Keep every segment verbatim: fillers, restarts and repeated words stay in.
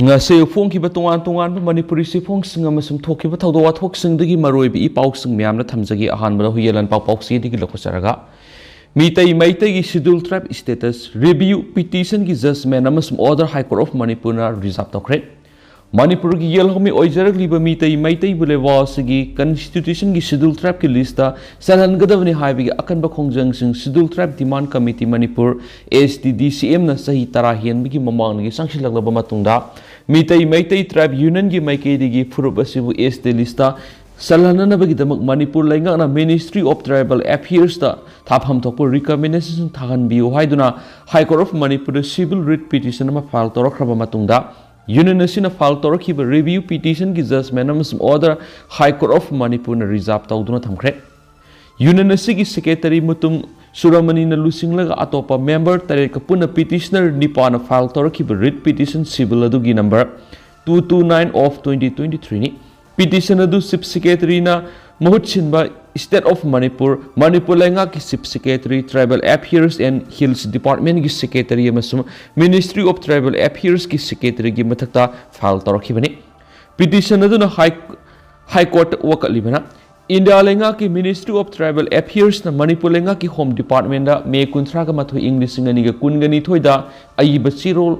ꯉꯁꯤ ꯐꯣꯡꯈꯤꯕ ꯇꯣꯉꯥꯟ ꯇꯣꯉꯥꯟꯕ ꯃꯅꯤꯄꯨꯔꯤ ꯆꯦꯐꯣꯡꯁꯤꯡ ꯑꯃꯁꯨꯡ ꯊꯣꯛꯈꯤꯕ ꯊꯧꯗꯣꯛ ꯋꯥꯊꯣꯛꯁꯤꯡꯗꯒꯤ ꯃꯔꯨꯑꯣꯏꯕ ꯏ ꯄꯥꯎꯁꯤꯡ ꯃꯌꯥꯝꯅ ꯊꯝꯖꯒꯦ꯫ ꯑꯍꯥꯟꯕꯗ ꯍꯨꯏꯌꯦꯟ ꯂꯥꯟꯄꯥꯎ ꯄꯥꯎꯆꯦꯗꯒꯤ ꯂꯧꯈꯠꯆꯔꯒ, ꯃꯤꯇꯩ ꯃꯩꯇꯩꯒꯤ Scheduled Tribe Status Review Petitionꯒꯤ judgment ꯑꯃꯁꯨꯡ order High Court of ꯃꯅꯤꯄꯨꯔꯅ reserve ꯇꯧꯈ꯭ꯔꯦ꯫ ꯃꯅꯤꯄꯨꯔꯒꯤ ꯌꯦꯜꯍꯧꯃꯤ ꯑꯣꯏꯖꯔꯛꯂꯤꯕ ꯃꯤꯇꯩ ꯃꯩꯇꯩꯕꯨ ꯂꯩꯕꯥꯛ ꯑꯁꯤꯒꯤ Constitutionꯒꯤ Scheduled Tribeꯀꯤ listꯇ ꯆꯜꯍꯟꯒꯗꯕꯅꯤ ꯍꯥꯏꯕꯒꯤ ꯑꯀꯟꯕ ꯈꯣꯡꯖꯪꯁꯤꯡ Scheduled Tribe Demand Committee Manipur, HTDCMꯅ ꯆꯍꯤ ꯇꯔꯥ ꯍꯦꯟꯕꯒꯤ ꯃꯃꯥꯡꯗꯒꯤ ꯆꯪꯁꯤꯜꯂꯛꯂꯕ ꯃꯇꯨꯡꯗ, ꯃꯤꯇꯩ ꯃꯩꯇꯩ Tribe Unionꯒꯤ ꯃꯥꯏꯀꯩꯗꯒꯤ ꯐꯨꯔꯨꯞ ꯑꯁꯤꯕꯨ ST listꯇ ꯆꯜꯍꯟꯅꯅꯕꯒꯤꯗꯃꯛ ꯃꯅꯤꯄꯨꯔ ꯂꯩꯉꯥꯛꯅ Ministry of Tribal Affairsꯇ ꯊꯥꯐꯝ ꯊꯣꯛꯄ recommendationꯁꯤꯡ ꯊꯥꯍꯟꯕꯤꯌꯨ ꯍꯥꯏꯗꯨꯅ High Court of ꯃꯅꯤꯄꯨꯔꯗ civil writ petition ꯑꯃ file ꯇꯧꯔꯛꯈ꯭ꯔꯕ ꯃꯇꯨꯡꯗ, Union ꯑꯁꯤꯅ file ꯇꯧꯔꯛꯈꯤꯕ review petitionꯒꯤ judgment ꯑꯃꯁꯨꯡ order High Court of ꯃꯅꯤꯄꯨꯔꯅ reserve ꯇꯧꯗꯨꯅ ꯊꯝꯈ꯭ꯔꯦ꯫ Union ꯑꯁꯤꯒꯤ secretary ꯃꯨꯇꯨꯝ ꯁꯨꯔꯃꯅꯤꯅ ꯂꯨꯆꯤꯡꯂꯒ ꯑꯇꯣꯞꯄ member ꯇꯔꯦꯠꯀ ꯄꯨꯟꯅ petitioner ꯅꯤꯄꯥꯅ file ꯇꯧꯔꯛꯈꯤꯕ writ petition civil ꯑꯗꯨꯒꯤ number two two nine of twenty twenty-threeꯅꯤ꯫ Petition ꯑꯗꯨ Chief Secretaryꯅ ꯃꯍꯨꯠ ꯁꯤꯟꯕ State of ꯃꯅꯤꯄꯨꯔ, ꯃꯅꯤꯄꯨꯔ ꯂꯩꯉꯥꯛꯀꯤ Chief Secretary, Tribal Affairs and Hills Departmentꯀꯤ Secretary ꯑꯃꯁꯨꯡ Ministry of Tribal Affairsꯀꯤ Secretaryꯒꯤ ꯃꯊꯛꯇ file ꯇꯧꯔꯛꯈꯤꯕꯅꯤ꯫ Petition ꯑꯗꯨꯅ High, High Courtꯇ ꯋꯥꯀꯠꯂꯤꯕꯅ, ꯏꯟꯗꯤꯌꯥ ꯂꯩꯉꯥꯛꯀꯤ Ministry of Tribal Affairsꯅ ꯃꯅꯤꯄꯨꯔ ꯂꯩꯉꯥꯛꯀꯤ Home Departmentꯇ ꯃꯦ ꯀꯨꯟꯊ꯭ꯔꯥꯒ ꯃꯥꯊꯣꯏ, ꯏꯪ ꯂꯤꯁꯤꯡ ꯑꯅꯤꯒ ꯀꯨꯟꯒ ꯅꯤꯊꯣꯏꯗ ꯑꯏꯕ ꯆꯦꯔꯣꯜ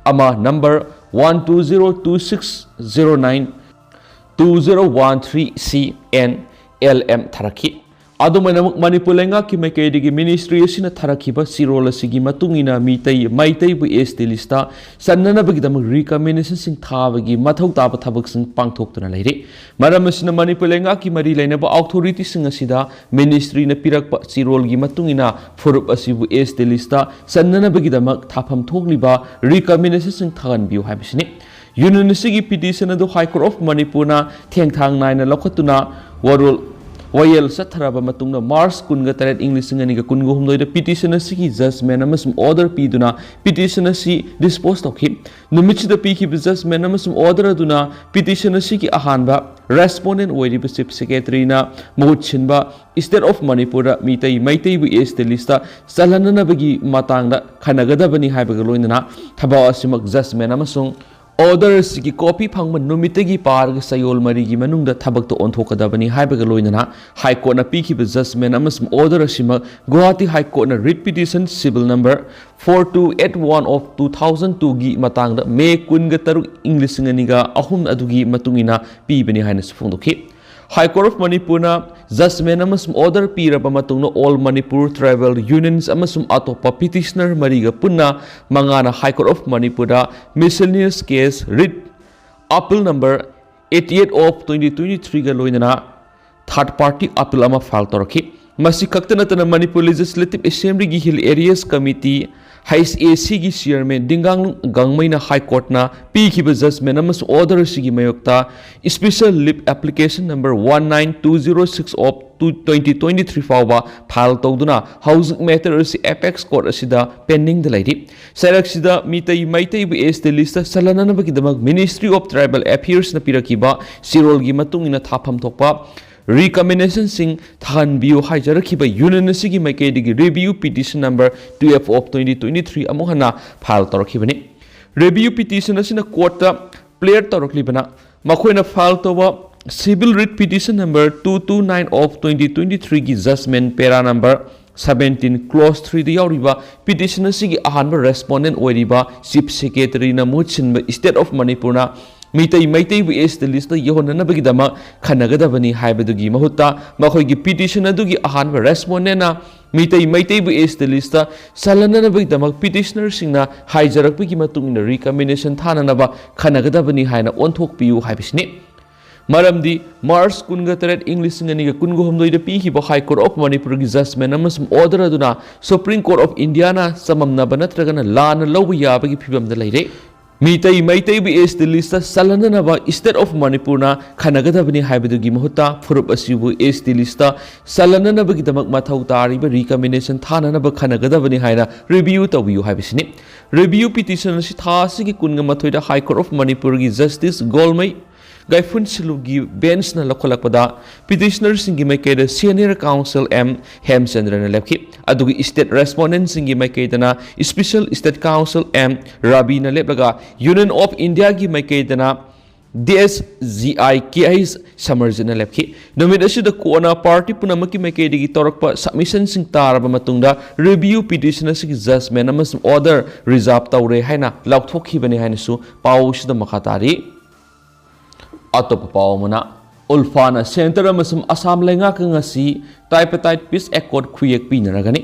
ꯑꯃ number one two zero two six zero nine two zero one three C N L M ꯊꯥꯔꯛꯈꯤ꯫ ꯑꯗꯨꯃꯥꯏꯅꯃꯛ Manipur ꯂꯩꯉꯥꯛꯀꯤ ꯃꯥꯏꯀꯩꯗꯒꯤ ministry ꯑꯁꯤꯅ ꯊꯥꯔꯛꯈꯤꯕ ꯆꯦꯔꯣꯜ ꯑꯁꯤꯒꯤ ꯃꯇꯨꯡ ꯏꯟꯅ ꯃꯤꯇꯩ, ꯃꯩꯇꯩꯕꯨ ST listꯇ ꯆꯟꯅꯅꯕꯒꯤꯗꯃꯛ recommendationꯁꯤꯡ ꯊꯥꯕꯒꯤ ꯃꯊꯧ ꯇꯥꯕ ꯊꯕꯛꯁꯤꯡ ꯄꯥꯡꯊꯣꯛꯇꯨꯅ ꯂꯩꯔꯤ꯫ ꯃꯔꯝ ꯑꯁꯤꯅ ꯃꯅꯤꯄꯨꯔ ꯂꯩꯉꯥꯛꯀꯤ ꯃꯔꯤ ꯂꯩꯅꯕ authorityꯁꯤꯡ ꯑꯁꯤꯗ ministryꯅ ꯄꯤꯔꯛꯄ ꯆꯦꯔꯣꯜꯒꯤ ꯃꯇꯨꯡ ꯏꯟꯅ ꯐꯨꯔꯨꯞ ꯑꯁꯤꯕꯨ ST listꯇ ꯆꯟꯅꯅꯕꯒꯤꯗꯃꯛ ꯊꯥꯐꯝ ꯊꯣꯛꯂꯤꯕ recommendationꯁꯤꯡ ꯊꯥꯍꯟꯕꯤꯌꯨ ꯍꯥꯏꯕꯁꯤꯅꯤ꯫ Union ꯑꯁꯤꯒꯤ petition ꯑꯗꯨ High Court of ꯃꯅꯤꯄꯨꯔꯅ ꯊꯦꯡꯊꯥꯡ ꯅꯥꯏꯅ ꯂꯧꯈꯠꯇꯨꯅ ꯋꯥꯔꯣꯜ, ꯋꯥꯌꯦꯜ ꯆꯠꯊꯔꯕ ꯃꯇꯨꯡꯗ, March ꯀꯨꯟꯒ ꯇꯔꯦꯠ, ꯏꯪ ꯂꯤꯁꯤꯡ ꯑꯅꯤꯒ ꯀꯨꯟꯒ ꯍꯨꯝꯗꯣꯏꯗ petition ꯑꯁꯤꯒꯤ judgment ꯑꯃꯁꯨꯡ order ꯄꯤꯗꯨꯅ petition ꯑꯁꯤ dispose ꯇꯧꯈꯤ꯫ ꯅꯨꯃꯤꯠꯁꯤꯗ ꯄꯤꯈꯤꯕ judgment ꯑꯃꯁꯨꯡ order ꯑꯗꯨꯅ petition ꯑꯁꯤꯒꯤ ꯑꯍꯥꯟꯕ respondent ꯑꯣꯏꯔꯤꯕ Chief Secretaryꯅ ꯃꯍꯨꯠ ꯁꯤꯟꯕ State of ꯃꯅꯤꯄꯨꯔꯗ ꯃꯤꯇꯩ, ꯃꯩꯇꯩꯕꯨ ST listꯇ ꯆꯜꯍꯟꯅꯅꯕꯒꯤ ꯃꯇꯥꯡꯗ ꯈꯟꯅꯒꯗꯕꯅꯤ ꯍꯥꯏꯕꯒ ꯂꯣꯏꯅꯅ ꯊꯕꯛ ꯑꯁꯤꯃꯛ judgment ꯑꯃꯁꯨꯡ ꯑꯣꯔꯗꯔ ꯑꯁꯤꯒꯤ ꯀꯣꯄꯤ ꯐꯪꯕ ꯅꯨꯃꯤꯠꯇꯒꯤ ꯄꯥꯔꯒ ꯆꯌꯣꯜ ꯃꯔꯤꯒꯤ ꯃꯅꯨꯡꯗ ꯊꯕꯛꯇ ꯑꯣꯟꯊꯣꯛꯀꯗꯕꯅꯤ ꯍꯥꯏꯕꯒ ꯂꯣꯏꯅꯅ ꯍꯥꯏ ꯀꯣꯔꯠꯅ ꯄꯤꯈꯤꯕ ꯖꯖꯃꯦꯟ ꯑꯃꯁꯨꯡ ꯑꯣꯔꯗꯔ ꯑꯁꯤꯃꯛ ꯒꯨꯋꯥꯍꯥꯇꯤ ꯍꯥꯏ ꯀꯣꯔꯠꯅ writ petition civil number four two eight one of two thousand twoꯒꯤ ꯃꯇꯥꯡꯗ ꯃꯦ ꯀꯨꯟꯒ ꯇꯔꯨꯛ ꯏꯪ ꯂꯤꯁꯤꯡ ꯑꯅꯤꯒ ꯑꯍꯨꯝ ꯑꯗꯨꯒꯤ ꯃꯇꯨꯡ ꯏꯟꯅ ꯄꯤꯕꯅꯤ ꯍꯥꯏꯅꯁꯨ ꯐꯣꯡꯗꯣꯛꯈꯤ꯫ ꯍꯥꯏ ꯀꯣꯔꯠ ꯑꯣꯐ ꯃꯅꯤꯄꯨꯔꯅ ꯖꯖꯃꯦꯟ ꯑꯃꯁꯨꯡ ꯑꯣꯔꯗꯔ ꯄꯤꯔꯕ ꯃꯇꯨꯡꯗ ꯑꯣꯜ ꯃꯅꯤꯄꯨꯔ ꯇ꯭ꯔꯥꯏꯕꯦꯜ ꯌꯨꯅꯤꯌꯟꯁ ꯑꯃꯁꯨꯡ ꯑꯇꯣꯞꯄ ꯄꯤꯇꯤꯁꯅꯔ ꯃꯔꯤꯒ ꯄꯨꯟꯅ ꯃꯉꯥꯅ ꯍꯥꯏ ꯀꯣꯔꯠ ꯑꯣꯐ ꯃꯅꯤꯄꯨꯔꯗ miscellaneous case writ appeal number eighty eight of twenty twenty threeꯒ ꯂꯣꯏꯅꯅ ꯊꯥꯔꯠ ꯄꯥꯔꯇꯤ ꯑꯄꯤꯜ ꯑꯃ ꯐꯥꯏꯜ ꯇꯧꯔꯛꯈꯤ꯫ ꯃꯁꯤ ꯈꯛꯇ ꯅꯠꯇꯅ ꯃꯅꯤꯄꯨꯔ ꯂꯦꯖꯤꯁꯂꯦꯇꯤꯚ ꯑꯦꯁꯦꯝꯕ꯭ꯂꯤꯒꯤ hill areas committee, H A ꯁꯤꯒꯤ ꯆꯤꯌꯔꯃꯦꯟ ꯗꯤꯡꯒꯥꯡꯂꯨꯡ ꯒꯥꯡꯃꯩꯅ ꯍꯥꯏ ꯀꯣꯔꯠꯅ ꯄꯤꯈꯤꯕ ꯖꯖꯃꯦꯟ ꯑꯃꯁꯨꯡ ꯑꯣꯔꯗꯔ ꯑꯁꯤꯒꯤ ꯃꯥꯌꯣꯛꯇ special leave application number one nine two zero six of two twenty twenty three ꯐꯥꯎꯕ ꯐꯥꯏꯜ ꯇꯧꯗꯨꯅ ꯍꯧꯖꯤꯛ ꯃꯦꯇꯔ ꯑꯁꯤ ꯑꯦꯄꯦꯛꯁ ꯀꯣꯔꯠ ꯑꯁꯤꯗ ꯄꯦꯟꯗꯤꯡꯗ ꯂꯩꯔꯤ꯫ ꯆꯩꯔꯛꯁꯤꯗ ꯃꯤꯇꯩ ꯃꯩꯇꯩꯕꯨ ꯑꯦꯁ ꯇꯤ ꯂꯤꯁꯇ ꯆꯜꯍꯟꯅꯕꯒꯤꯗꯃꯛ ꯃꯤꯅꯤꯁꯇ꯭ꯔꯤ ꯑꯣꯐ ꯇ꯭ꯔꯥꯏꯕꯦꯜ ꯑꯦꯐꯤꯌꯔꯁꯅ ꯄꯤꯔꯛꯈꯤꯕ ꯆꯦꯔꯣꯜꯒꯤ ꯃꯇꯨꯡ ꯏꯟꯅ ꯊꯥꯐꯝ ꯊꯣꯛꯄ ꯔꯤꯀꯃꯦꯟꯗꯦꯁꯟꯁꯤꯡ ꯊꯥꯍꯟꯕꯤꯌꯨ ꯍꯥꯏꯖꯔꯛꯈꯤꯕ ꯌꯨꯅꯤꯌꯟ ꯑꯁꯤꯒꯤ ꯃꯥꯏꯀꯩꯗꯒꯤ review petition number twelve of twenty twenty three ꯑꯃꯨꯛ ꯍꯟꯅ ꯐꯥꯏꯜ ꯇꯧꯔꯛꯈꯤꯕꯅꯤ꯫ ꯔꯤꯚꯤꯌꯨ ꯄꯤꯇꯤꯁꯟ ꯑꯁꯤꯅ ꯀꯣꯔꯠꯇ ꯄ꯭ꯂꯦꯌꯔ ꯇꯧꯔꯛꯂꯤꯕꯅ ꯃꯈꯣꯏꯅ ꯐꯥꯏꯜ ꯇꯧꯕ civil writ petition number two two nine of twenty twenty threeꯒꯤ ꯖꯖꯃꯦꯟ ꯄꯦꯔꯥ ꯅꯝꯕꯔ seventeen clause threeꯗ ꯌꯥꯎꯔꯤꯕ ꯄꯤꯇꯤꯁꯟ ꯑꯁꯤꯒꯤ ꯑꯍꯥꯟꯕ ꯔꯦꯁꯄꯣꯟꯗꯦꯟ ꯑꯣꯏꯔꯤꯕ ꯆꯤꯐ ꯁꯦꯀ꯭ꯔꯦꯇꯔꯤꯅ ꯃꯍꯨꯠ ꯁꯤꯟꯕ ꯁ꯭ꯇꯦꯠ ꯑꯣꯐ ꯃꯅꯤꯄꯨꯔꯅ ꯃꯤꯇꯩ ꯃꯩꯇꯩꯕꯨ ꯑꯦꯁ ꯇꯤ ꯂꯤꯁꯇ ꯌꯧꯍꯟꯅꯅꯕꯒꯤꯗꯃꯛ ꯈꯟꯅꯒꯗꯕꯅꯤ ꯍꯥꯏꯕꯗꯨꯒꯤ ꯃꯍꯨꯠꯇ ꯃꯈꯣꯏꯒꯤ ꯄꯤꯇꯤꯁꯟ ꯑꯗꯨꯒꯤ ꯑꯍꯥꯟꯕ ꯔꯦꯁꯄꯣꯟꯗꯦꯟꯅ ꯃꯤꯇꯩ ꯃꯩꯇꯩꯕꯨ ꯑꯦꯁ ꯇꯤ ꯂꯤꯁꯇ ꯆꯜꯍꯟꯅꯅꯕꯒꯤꯗꯃꯛ ꯄꯤꯇꯤꯁꯅꯔꯁꯤꯡꯅ ꯍꯥꯏꯖꯔꯛꯄꯒꯤ ꯃꯇꯨꯡ ꯏꯟꯅ ꯔꯤꯀꯃꯦꯟꯗꯦꯁꯟ ꯊꯥꯅꯅꯕ ꯈꯟꯅꯒꯗꯕꯅꯤ ꯍꯥꯏꯅ ꯑꯣꯟꯊꯣꯛꯄꯤꯌꯨ ꯍꯥꯏꯕꯁꯤꯅꯤ꯫ ꯃꯔꯝꯗꯤ ꯃꯥꯔꯆ ꯀꯨꯟꯒ ꯇꯔꯦꯠ ꯏꯪ ꯂꯤꯁꯤꯡ ꯑꯅꯤꯒ ꯀꯨꯟꯒ ꯍꯨꯝꯗꯣꯏꯗ ꯄꯤꯈꯤꯕ ꯍꯥꯏ ꯀꯣꯔꯠ ꯑꯣꯐ ꯃꯅꯤꯄꯨꯔꯒꯤ ꯖꯖꯃꯦꯟ ꯑꯃꯁꯨꯡ ꯑꯣꯔꯗꯔ ꯑꯗꯨꯅ ꯁꯨꯄ꯭ꯔꯤꯝ ꯀꯣꯔꯠ ꯑꯣꯐ ꯏꯟꯗꯤꯌꯥꯅ ꯆꯃꯝꯅꯕ ꯅꯠꯇ꯭ꯔꯒꯅ ꯂꯥꯟꯅ ꯂꯧꯕ ꯌꯥꯕꯒꯤ ꯐꯤꯕꯝꯗ ꯂꯩꯔꯦ꯫ ꯃꯤꯇꯩ ꯃꯩꯇꯩꯕꯨ S T list ꯆꯜꯍꯟꯅꯅꯕ state of ꯃꯅꯤꯄꯨꯔꯅ ꯈꯟꯅꯒꯗꯕꯅꯤ ꯍꯥꯏꯕꯗꯨꯒꯤ ꯃꯍꯨꯠꯇ ꯐꯨꯔꯨꯞ ꯑꯁꯤꯕꯨ ꯑꯦꯁ ꯇꯤ ꯂꯤꯁꯇ ꯆꯜꯍꯟꯅꯅꯕꯒꯤꯗꯃꯛ ꯃꯊꯧ ꯇꯥꯔꯤꯕ ꯔꯤꯀꯃꯦꯟꯗꯦꯁꯟ ꯊꯥꯅꯅꯕ ꯈꯟꯅꯒꯗꯕꯅꯤ ꯍꯥꯏꯅ ꯔꯤꯚꯤꯌꯨ ꯇꯧꯕꯤꯌꯨ ꯍꯥꯏꯕꯁꯤꯅꯤ꯫ ꯔꯤꯚꯤꯌꯨ ꯄꯤꯇꯤꯁꯟ ꯑꯁꯤ ꯊꯥ ꯑꯁꯤꯒꯤ ꯀꯨꯟꯒ ꯃꯥꯊꯣꯏꯗ ꯍꯥꯏ ꯀꯣꯔꯠ ꯑꯣꯐ ꯃꯅꯤꯄꯨꯔꯒꯤ ꯖꯁꯇꯤꯁ ꯒꯣꯜꯃꯩ ꯒꯥꯏꯐꯨꯟ ꯁꯤꯜꯂꯨꯒꯤ ꯕꯦꯟꯁꯅ ꯂꯧꯈꯠꯂꯛꯄꯗ, ꯄꯤꯇꯤꯁꯅꯔꯁꯤꯡꯒꯤ ꯃꯥꯏꯀꯩꯗ ꯁꯦꯅꯤꯌꯔ ꯀꯥꯎꯟꯁꯤꯜ ꯑꯦꯝ ꯍꯦꯝꯆꯟꯗ꯭ꯔꯅ ꯂꯦꯞꯈꯤ꯫ ꯑꯗꯨꯒ ꯁ꯭ꯇꯦꯠ ꯔꯦꯁꯄꯣꯟꯗꯦꯟꯁꯤꯡꯒꯤ ꯃꯥꯏꯀꯩꯗꯅ ꯁ꯭ꯄꯤꯁꯦꯜ ꯁ꯭ꯇꯦꯠ ꯀꯥꯎꯟꯁꯤꯜ ꯑꯦꯝ ꯔꯥꯕꯤꯅ ꯂꯦꯞꯂꯒ, ꯌꯨꯅꯤꯌꯟ ꯑꯣꯐ ꯏꯟꯗꯤꯌꯥꯒꯤ ꯃꯥꯏꯀꯩꯗꯅ ꯗꯤ ꯑꯦꯁ ꯖꯤ ꯑꯥꯏ ꯀꯦ ꯑꯩꯆ ꯁꯃꯔꯖꯤꯠꯅ ꯂꯦꯞꯈꯤ꯫ ꯅꯨꯃꯤꯠ ꯑꯁꯤꯗ ꯀꯣꯟꯅ ꯄꯥꯔꯇꯤ ꯄꯨꯝꯅꯃꯛꯀꯤ ꯃꯥꯏꯀꯩꯗꯒꯤ ꯇꯧꯔꯛꯄ ꯁꯕꯃꯤꯁꯟꯁꯤꯡ ꯇꯥꯔꯕ ꯃꯇꯨꯡꯗ, ꯔꯤꯚꯤꯌꯨ ꯄꯤꯇꯤꯁꯟ ꯑꯁꯤꯒꯤ ꯖꯖꯃꯦꯟ ꯑꯃꯁꯨꯡ ꯑꯣꯔꯗꯔ ꯔꯤꯖꯥꯔꯚ ꯇꯧꯔꯦ ꯍꯥꯏꯅ ꯂꯥꯎꯊꯣꯛꯈꯤꯕꯅꯤ ꯍꯥꯏꯅꯁꯨ ꯄꯥꯎ ꯑꯁꯤꯗ ꯃꯈꯥ ꯇꯥꯔꯤ꯫ ꯑꯇꯣꯞꯄ ꯄꯥꯎ ꯑꯃꯅ, ꯎꯜꯐꯥꯅ ꯁꯦꯟꯇꯔ ꯑꯃꯁꯨꯡ ꯑꯁꯥꯝ ꯂꯩꯉꯥꯛꯀ ꯉꯁꯤ ꯇ꯭ꯔꯥꯏꯄꯥꯔꯇꯥꯏꯠ ꯄꯤꯁ ꯑꯦꯀꯣꯔꯗ ꯈꯨꯌꯦꯛ ꯄꯤꯅꯔꯒꯅꯤ꯫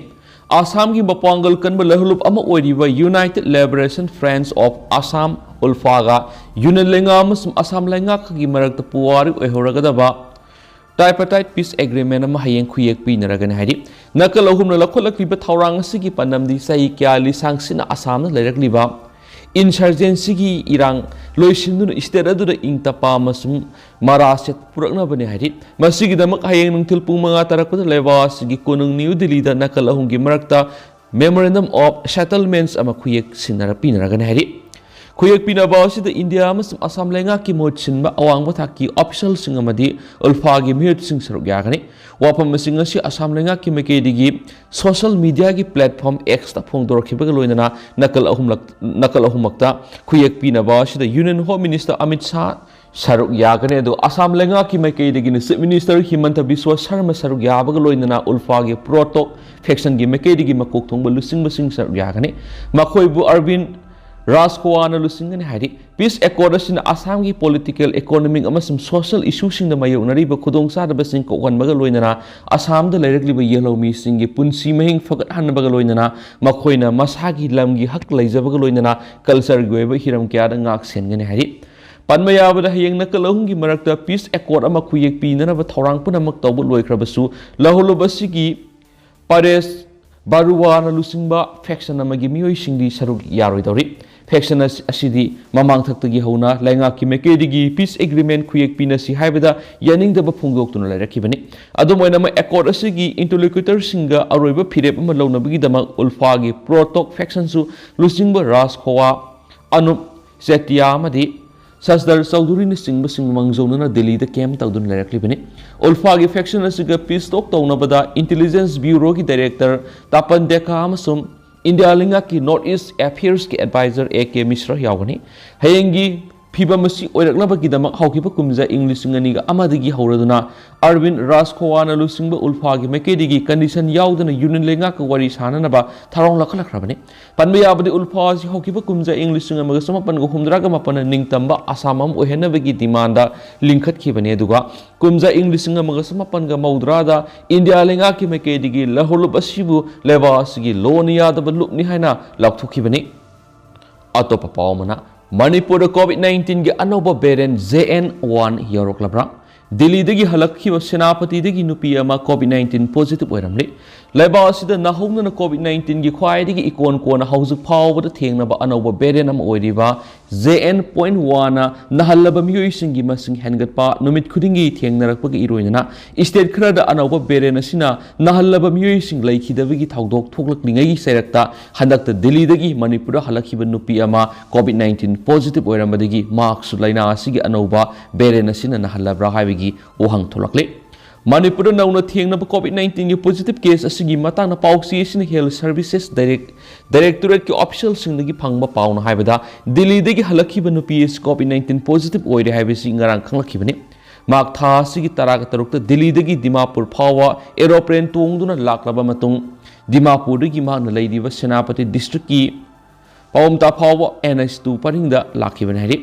ꯑꯁꯥꯝꯒꯤ ꯃꯄꯥꯡꯒꯜ ꯀꯟꯕ ꯂꯍꯨꯂꯨꯞ ꯑꯃ ꯑꯣꯏꯔꯤꯕ united liberation front of Assam, ꯎꯜꯐꯥꯒ ꯌꯨꯅꯤꯌꯟ ꯂꯩꯉꯥꯛ ꯑꯃꯁꯨꯡ ꯑꯁꯥꯝ ꯂꯩꯉꯥꯛꯀꯒꯤ ꯃꯔꯛꯇ ꯄꯨꯋꯥꯔꯤ ꯑꯣꯏꯍꯧꯔꯒꯗꯕ ꯇ꯭ꯔꯥꯏꯄꯥꯔꯇꯥꯏꯠ ꯄꯤꯁ ꯑꯦꯒ꯭ꯔꯤꯃꯦꯟ ꯑꯃ ꯍꯌꯦꯡ ꯈꯨꯌꯦꯛ ꯄꯤꯅꯔꯒꯅꯤ ꯍꯥꯏꯔꯤ꯫ ꯅꯥꯀꯜ ꯑꯍꯨꯝꯅ ꯂꯧꯈꯠꯂꯛꯂꯤꯕ ꯊꯧꯔꯥꯡ ꯑꯁꯤꯒꯤ ꯄꯥꯟꯗꯝꯗꯤ ꯆꯍꯤ ꯀꯌꯥ ꯂꯤꯁꯥꯡꯁꯤꯟꯅ ꯑꯁꯥꯝꯗ ꯂꯩꯔꯛꯂꯤꯕ ꯏꯟꯁꯔꯖꯦꯟꯁꯤꯒꯤ ꯏꯔꯥꯡ ꯂꯣꯏꯁꯤꯟꯗꯨꯅ ꯁ꯭ꯇꯦꯠ ꯑꯗꯨꯗ ꯏꯪ ꯇꯞꯄ ꯑꯃꯁꯨꯡ ꯃꯔꯥ ꯁꯦꯠ ꯄꯨꯔꯛꯅꯕꯅꯤ ꯍꯥꯏꯔꯤ꯫ ꯃꯁꯤꯒꯤꯗꯃꯛ ꯍꯌꯦꯡ ꯅꯨꯡꯊꯤꯜ ꯄꯨꯡ ꯃꯉꯥ ꯇꯥꯔꯛꯄꯗ ꯂꯩꯕꯥꯛ ꯑꯁꯤꯒꯤ ꯀꯣꯅꯨꯡ ꯅ꯭ꯌꯨ ꯗꯤꯜꯂꯤꯗ ꯅꯥꯀꯜ ꯑꯍꯨꯝꯒꯤ ꯃꯔꯛꯇ Memorandum of Settlements ꯑꯃ ꯈꯨꯌꯦꯛ ꯁꯤꯟꯅꯔ ꯄꯤꯅꯔꯒꯅꯤ ꯍꯥꯏꯔꯤ꯫ ꯈꯨꯌꯦꯛ ꯄꯤꯅꯕ ꯑꯁꯤꯗ ꯏꯟꯗꯤꯌꯥ ꯑꯃꯁꯨꯡ ꯑꯁꯥꯝ ꯂꯩꯉꯥꯛꯀꯤ ꯃꯍꯨꯠ ꯁꯤꯟꯕ ꯑꯋꯥꯡꯕ ꯊꯥꯛꯀꯤ ꯑꯣꯐꯤꯁꯤꯌꯦꯜꯁꯤꯡ ꯑꯃꯗꯤ ꯎꯜꯐꯥꯒꯤ ꯃꯤꯍꯨꯠꯁꯤꯡ ꯁꯔꯨꯛ ꯌꯥꯒꯅꯤ꯫ ꯋꯥꯐꯝ ꯑꯁꯤ ꯉꯁꯤ ꯑꯁꯥꯝ ꯂꯩꯉꯥꯛꯀꯤ ꯃꯥꯏꯀꯩꯗꯒꯤ ꯁꯣꯁꯤꯌꯦꯜ ꯃꯤꯗꯤꯌꯥꯒꯤ ꯄ꯭ꯂꯦꯠꯐꯣꯔꯝ ꯑꯦꯛꯁꯇ ꯐꯣꯡꯗꯣꯔꯛꯈꯤꯕꯒ ꯂꯣꯏꯅꯅ ꯅꯥꯀꯜ ꯑꯍꯨꯝꯂꯛ-, ꯅꯥꯀꯜ ꯑꯍꯨꯝꯃꯛꯇ ꯈꯨꯌꯦꯛ ꯄꯤꯅꯕ ꯑꯁꯤꯗ union home minister Amit Shah ꯁꯔꯨꯛ ꯌꯥꯒꯅꯤ꯫ ꯑꯗꯨꯒ ꯑꯁꯥꯝ ꯂꯩꯉꯥꯛꯀꯤ ꯃꯥꯏꯀꯩꯗꯒꯤꯅ ꯆꯤꯐ ꯃꯤꯅꯤꯁꯇꯔ ꯍꯤꯃꯟꯇ ꯕꯤꯁ꯭ꯋ ꯁꯔꯃ ꯁꯔꯨꯛ ꯌꯥꯕꯒ ꯂꯣꯏꯅꯅ ꯎꯜꯐꯥꯒꯤ ꯄ꯭ꯔꯣ ꯇꯣꯛ ꯐꯦꯛꯁꯟꯒꯤ ꯃꯥꯏꯀꯩꯗꯒꯤ ꯃꯀꯣꯛ ꯊꯣꯡꯕ ꯂꯨꯆꯤꯡꯕꯁꯤꯡ ꯁꯔꯨꯛ ꯌꯥꯒꯅꯤ꯫ ꯃꯈꯣꯏꯕꯨ ꯑꯔꯕꯤꯟ ꯔꯥꯖꯈꯣꯋꯥꯅ ꯂꯨꯆꯤꯡꯒꯅꯤ ꯍꯥꯏꯔꯤ꯫ ꯄꯤꯁ ꯑꯦꯀꯣꯔꯗ ꯑꯁꯤꯅ ꯑꯁꯥꯝꯒꯤ ꯄꯣꯂꯤꯇꯤꯀꯦꯜ, ꯏꯀꯣꯅꯣꯃꯤꯛ ꯑꯃꯁꯨꯡ ꯁꯣꯁꯤꯌꯦꯜ ꯏꯁꯨꯁꯤꯡꯗ ꯃꯥꯌꯣꯛꯅꯔꯤꯕ ꯈꯨꯗꯣꯡꯆꯥꯗꯕꯁꯤꯡ ꯀꯣꯛꯍꯟꯕꯒ ꯂꯣꯏꯅꯅ ꯑꯁꯥꯝꯗ ꯂꯩꯔꯛꯂꯤꯕ ꯌꯦꯜꯍꯧꯃꯤꯁꯤꯡꯒꯤ ꯄꯨꯟꯁꯤ ꯃꯍꯤꯡ ꯐꯒꯠꯍꯟꯕꯒ ꯂꯣꯏꯅꯅ ꯃꯈꯣꯏꯅ ꯃꯁꯥꯒꯤ ꯂꯝꯒꯤ ꯍꯛ ꯂꯩꯖꯕꯒ ꯂꯣꯏꯅꯅ ꯀꯜꯆꯔꯒꯤ ꯑꯣꯏꯕ ꯍꯤꯔꯝ ꯀꯌꯥꯗ ꯉꯥꯛ ꯁꯦꯟꯒꯅꯤ ꯍꯥꯏꯔꯤ꯫ ꯄꯟꯕ ꯌꯥꯕꯗ, ꯍꯌꯦꯡ ꯅꯥꯀꯜ ꯑꯍꯨꯝꯒꯤ ꯃꯔꯛꯇ ꯄꯤꯁ ꯑꯦꯀꯣꯔꯗ ꯑꯃ ꯈꯨꯌꯦꯛ ꯄꯤꯅꯅꯕ ꯊꯧꯔꯥꯡ ꯄꯨꯝꯅꯃꯛ ꯇꯧꯕ ꯂꯣꯏꯈ꯭ꯔꯕꯁꯨ, ꯂꯍꯨꯂꯨꯞ ꯑꯁꯤꯒꯤ ꯄꯔꯦꯁ ꯕꯥꯔꯨꯋꯥꯅ ꯂꯨꯆꯤꯡꯕ ꯐꯦꯛꯁꯟ ꯑꯃꯒꯤ ꯃꯤꯑꯣꯏꯁꯤꯡꯗꯤ ꯁꯔꯨꯛ ꯌꯥꯔꯣꯏꯗꯧꯔꯤ꯫ ꯐꯦꯛꯁꯟ ꯑꯁ-, ꯑꯁꯤꯗꯤ ꯃꯃꯥꯡꯊꯛꯇꯒꯤ ꯍꯧꯅ ꯂꯩꯉꯥꯛꯀꯤ ꯃꯥꯏꯀꯩꯗꯒꯤ ꯄꯤꯁ ꯑꯦꯒ꯭ꯔꯤꯃꯦꯟ ꯈꯨꯌꯦꯛ ꯄꯤꯅꯁꯤ ꯍꯥꯏꯕꯗ ꯌꯥꯅꯤꯡꯗꯕ ꯐꯣꯡꯗꯣꯛꯇꯨꯅ ꯂꯩꯔꯛꯈꯤꯕꯅꯤ꯫ ꯑꯗꯨꯝ ꯑꯣꯏꯅꯃꯛ, ꯑꯦꯀꯣꯔꯗ ꯑꯁꯤꯒꯤ ꯏꯟꯇꯔꯂꯣꯀ꯭ꯌꯨꯇꯔꯁꯤꯡꯒ ꯑꯔꯣꯏꯕ ꯐꯤꯔꯦꯞ ꯑꯃ ꯂꯧꯅꯕꯒꯤꯗꯃꯛ ꯎꯜꯐꯥꯒꯤ ꯄ꯭ꯔꯣ ꯇꯣꯛ ꯐꯦꯛꯁꯟꯁꯨ ꯂꯨꯆꯤꯡꯕ ꯔꯥꯖ ꯈꯣꯋꯥ, ꯑꯅꯨꯞ ꯆꯦꯇꯤꯌꯥ ꯑꯃꯗꯤ ꯁꯁꯗꯔ ꯆꯧꯙꯨꯔꯤꯅꯆꯤꯡꯕꯁꯤꯡ ꯃꯥꯡꯖꯧꯅꯅ ꯗꯤꯜꯂꯤꯗ ꯀꯦꯝ ꯇꯧꯗꯨꯅ ꯂꯩꯔꯛꯂꯤꯕꯅꯤ꯫ ꯎꯜꯐꯥꯒꯤ ꯐꯦꯛꯁꯟ ꯑꯁꯤꯒ ꯄꯤꯁ ꯇꯣꯛ ꯇꯧꯅꯕꯗ ꯏꯟꯇꯦꯂꯤꯖꯦꯟꯁ ꯕ꯭ꯌꯨꯔꯣꯒꯤ ꯗꯥꯏꯔꯦꯛꯇꯔ ꯇꯥꯄꯟ ꯗꯦꯀꯥ ꯑꯃꯁꯨꯡ ꯏꯟꯗꯤꯌꯥ ꯂꯩꯉꯥꯛꯀꯤ north east ꯑꯦꯐꯤꯌꯔꯁꯀꯤ adviser A K ꯃꯤꯁ꯭ꯔ ꯌꯥꯎꯒꯅꯤ꯫ ꯍꯌꯦꯡꯒꯤ ꯐꯤꯕꯝ ꯑꯁꯤ ꯑꯣꯏꯔꯛꯅꯕꯒꯤꯗꯃꯛ ꯍꯧꯈꯤꯕ ꯀꯨꯝꯖꯥ ꯏꯪ ꯂꯤꯁꯤꯡ ꯑꯅꯤꯒ ꯑꯃꯗꯒꯤ ꯍꯧꯔꯗꯨꯅ ꯑꯔꯕꯤꯟ ꯔꯥꯖꯈꯣꯋꯥꯅ ꯂꯨꯆꯤꯡꯕ ꯎꯜꯐꯥꯒꯤ ꯃꯥꯏꯀꯩꯗꯒꯤ ꯀꯟꯗꯤꯁꯟ ꯌꯥꯎꯗꯅ ꯌꯨꯅꯤꯌꯟ ꯂꯩꯉꯥꯛꯀ ꯋꯥꯔꯤ ꯁꯥꯅꯅꯕ ꯊꯧꯔꯥꯡ ꯂꯧꯈꯠꯂꯛꯈ꯭ꯔꯕꯅꯤ꯫ ꯄꯟꯕ ꯌꯥꯕꯗꯤ ꯎꯜꯐꯥ ꯑꯁꯤ ꯍꯧꯈꯤꯕ ꯀꯨꯝꯖꯥ ꯏꯪ ꯂꯤꯁꯤꯡ ꯑꯃꯒ ꯆꯃꯥꯄꯟꯒ ꯍꯨꯝꯗ꯭ꯔꯥꯒ ꯃꯥꯄꯟꯅ ꯅꯤꯡꯇꯝꯕ ꯑꯁꯥꯝ ꯑꯃ ꯑꯣꯏꯍꯟꯅꯕꯒꯤ ꯗꯤꯃꯥꯟꯗ ꯂꯤꯡꯈꯠꯈꯤꯕꯅꯤ, ꯑꯗꯨꯒ ꯀꯨꯝꯖꯥ ꯏꯪ ꯂꯤꯁꯤꯡ ꯑꯃꯒ ꯆꯃꯥꯄꯟꯒ ꯃꯧꯗ꯭ꯔꯥꯗ ꯏꯟꯗꯤꯌꯥ ꯂꯩꯉꯥꯛꯀꯤ ꯃꯥꯏꯀꯩꯗꯒꯤ ꯂꯍꯧꯂꯨꯞ ꯑꯁꯤꯕꯨ ꯂꯩꯕꯥꯛ ꯑꯁꯤꯒꯤ ꯂꯣꯟꯅ ꯌꯥꯗꯕ ꯂꯨꯞꯅꯤ ꯍꯥꯏꯅ ꯂꯥꯎꯊꯣꯛꯈꯤꯕꯅꯤ꯫ ꯑꯇꯣꯞꯄ ꯄꯥꯎ ꯑꯃꯅ, ꯃꯅꯤꯄꯨꯔꯗ ꯀꯣꯚꯤꯗ ꯅꯥꯏꯟꯇꯤꯟꯒꯤ ꯑꯅꯧꯕ ꯚꯦꯔꯤꯌꯦꯟꯠ ꯖꯦ ꯑꯦꯟ ꯋꯥꯟ ꯌꯧꯔꯛꯂꯕ꯭ꯔꯥ? ꯗꯤꯜꯂꯤꯗꯒꯤ ꯍꯜꯂꯛꯈꯤꯕ ꯁꯦꯅꯥꯄꯇꯤꯗꯒꯤ ꯅꯨꯄꯤ ꯑꯃ ꯀꯣꯚꯤꯗ ꯅꯥꯏꯟꯇꯤꯟ ꯄꯣꯖꯤꯇꯤꯚ ꯑꯣꯏꯔꯝꯂꯤ꯫ ꯂꯩꯕꯥꯛ ꯑꯁꯤꯗ ꯅꯧꯍꯧꯅꯅ ꯀꯣꯚꯤꯗ ꯅꯥꯏꯟꯇꯤꯟꯒꯤ ꯈ꯭ꯋꯥꯏꯗꯒꯤ ꯏꯀꯣꯟ ꯀꯣꯟꯅ ꯍꯧꯖꯤꯛ ꯐꯥꯎꯕꯗ ꯊꯦꯡꯅꯕ ꯑꯅꯧꯕ ꯚꯦꯔꯤꯌꯦꯟꯠ ꯑꯃ ꯑꯣꯏꯔꯤꯕ ꯖꯦ ꯑꯦꯟ ꯄꯣꯏꯟꯠ ꯋꯥꯟꯅ ꯅꯥꯍꯜꯂꯕ ꯃꯤꯑꯣꯏꯁꯤꯡꯒꯤ ꯃꯁꯤꯡ ꯍꯦꯟꯒꯠꯄ ꯅꯨꯃꯤꯠ ꯈꯨꯗꯤꯡꯒꯤ ꯊꯦꯡꯅꯔꯛꯄꯒ ꯏꯔꯣꯏꯅꯅ ꯁ꯭ꯇꯦꯠ ꯈꯔꯗ ꯑꯅꯧꯕ ꯚꯦꯔꯤꯌꯦꯟꯠ ꯑꯁꯤꯅ ꯅꯥꯍꯜꯂꯕ ꯃꯤꯑꯣꯏꯁꯤꯡ ꯂꯩꯈꯤꯗꯕꯒꯤ ꯊꯧꯗꯣꯛ ꯊꯣꯛꯂꯛꯂꯤꯉꯩꯒꯤ ꯆꯩꯔꯛꯇ ꯍꯟꯗꯛꯇ ꯗꯤꯜꯂꯤꯗꯒꯤ ꯃꯅꯤꯄꯨꯔꯗ ꯍꯜꯂꯛꯈꯤꯕ ꯅꯨꯄꯤ ꯑꯃ ꯀꯣꯚꯤꯗ ꯅꯥꯏꯟꯇꯤꯟ ꯄꯣꯖꯤꯇꯤꯚ ꯑꯣꯏꯔꯝꯕꯗꯒꯤ ꯃꯍꯥꯛꯁꯨ ꯂꯥꯏꯅꯥ ꯑꯁꯤꯒꯤ ꯑꯅꯧꯕ ꯚꯦꯔꯤꯌꯦꯟꯠ ꯑꯁꯤꯅ ꯅꯥꯍꯜꯂꯕ꯭ꯔꯥ ꯍꯥꯏꯕꯒꯤ ꯋꯥꯍꯪ ꯊꯣꯛꯂꯛꯂꯤ꯫ ꯃꯅꯤꯄꯨꯔꯗ ꯅꯧꯅ ꯊꯦꯡꯅꯕ ꯀꯣꯚꯤꯗ ꯅꯥꯏꯟꯇꯤꯟꯒꯤ ꯄꯣꯖꯤꯇꯤꯚ ꯀꯦꯁ ꯑꯁꯤꯒꯤ ꯃꯇꯥꯡꯗ ꯄꯥꯎꯆꯦ ꯑꯁꯤꯅ ꯍꯦꯜꯊ ꯁꯔꯚꯤꯁꯦꯁ ꯗꯥꯏꯔꯦꯛ-, ꯗꯥꯏꯔꯦꯛꯇꯣꯔꯦꯠꯀꯤ ꯑꯣꯐꯤꯁꯤꯌꯦꯜꯁꯤꯡꯗꯒꯤ ꯐꯪꯕ ꯄꯥꯎꯅ ꯍꯥꯏꯕꯗ, ꯗꯤꯜꯂꯤꯗꯒꯤ ꯍꯜꯂꯛꯈꯤꯕ ꯅꯨꯄꯤ ꯑꯁꯤ ꯀꯣꯚꯤꯗ ꯅꯥꯏꯟꯇꯤꯟ ꯄꯣꯖꯤꯇꯤꯚ ꯑꯣꯏꯔꯦ ꯍꯥꯏꯕꯁꯤ ꯉꯔꯥꯡ ꯈꯪꯂꯛꯈꯤꯕꯅꯤ꯫ ꯃꯍꯥꯛ ꯊꯥ ꯑꯁꯤꯒꯤ ꯇꯔꯥꯒ ꯇꯔꯨꯛꯇ ꯗꯤꯜꯂꯤꯗꯒꯤ ꯗꯤꯃꯥꯄꯨꯔ ꯐꯥꯎꯕ ꯑꯦꯔꯣꯄ꯭ꯂꯦꯟ ꯇꯣꯡꯗꯨꯅ ꯂꯥꯛꯂꯕ ꯃꯇꯨꯡ, ꯗꯤꯃꯥꯄꯨꯔꯗꯒꯤ ꯃꯍꯥꯛꯅ ꯂꯩꯔꯤꯕ ꯁꯦꯅꯥꯄꯇꯤ ꯗꯤꯁꯇ꯭ꯔꯤꯛꯀꯤ ꯄꯥꯎꯝꯇꯥ ꯐꯥꯎꯕ ꯑꯦꯟ ꯑꯩꯆ ꯇꯨ ꯄꯔꯤꯡꯗ ꯂꯥꯛꯈꯤꯕꯅꯤ ꯍꯥꯏꯔꯤ꯫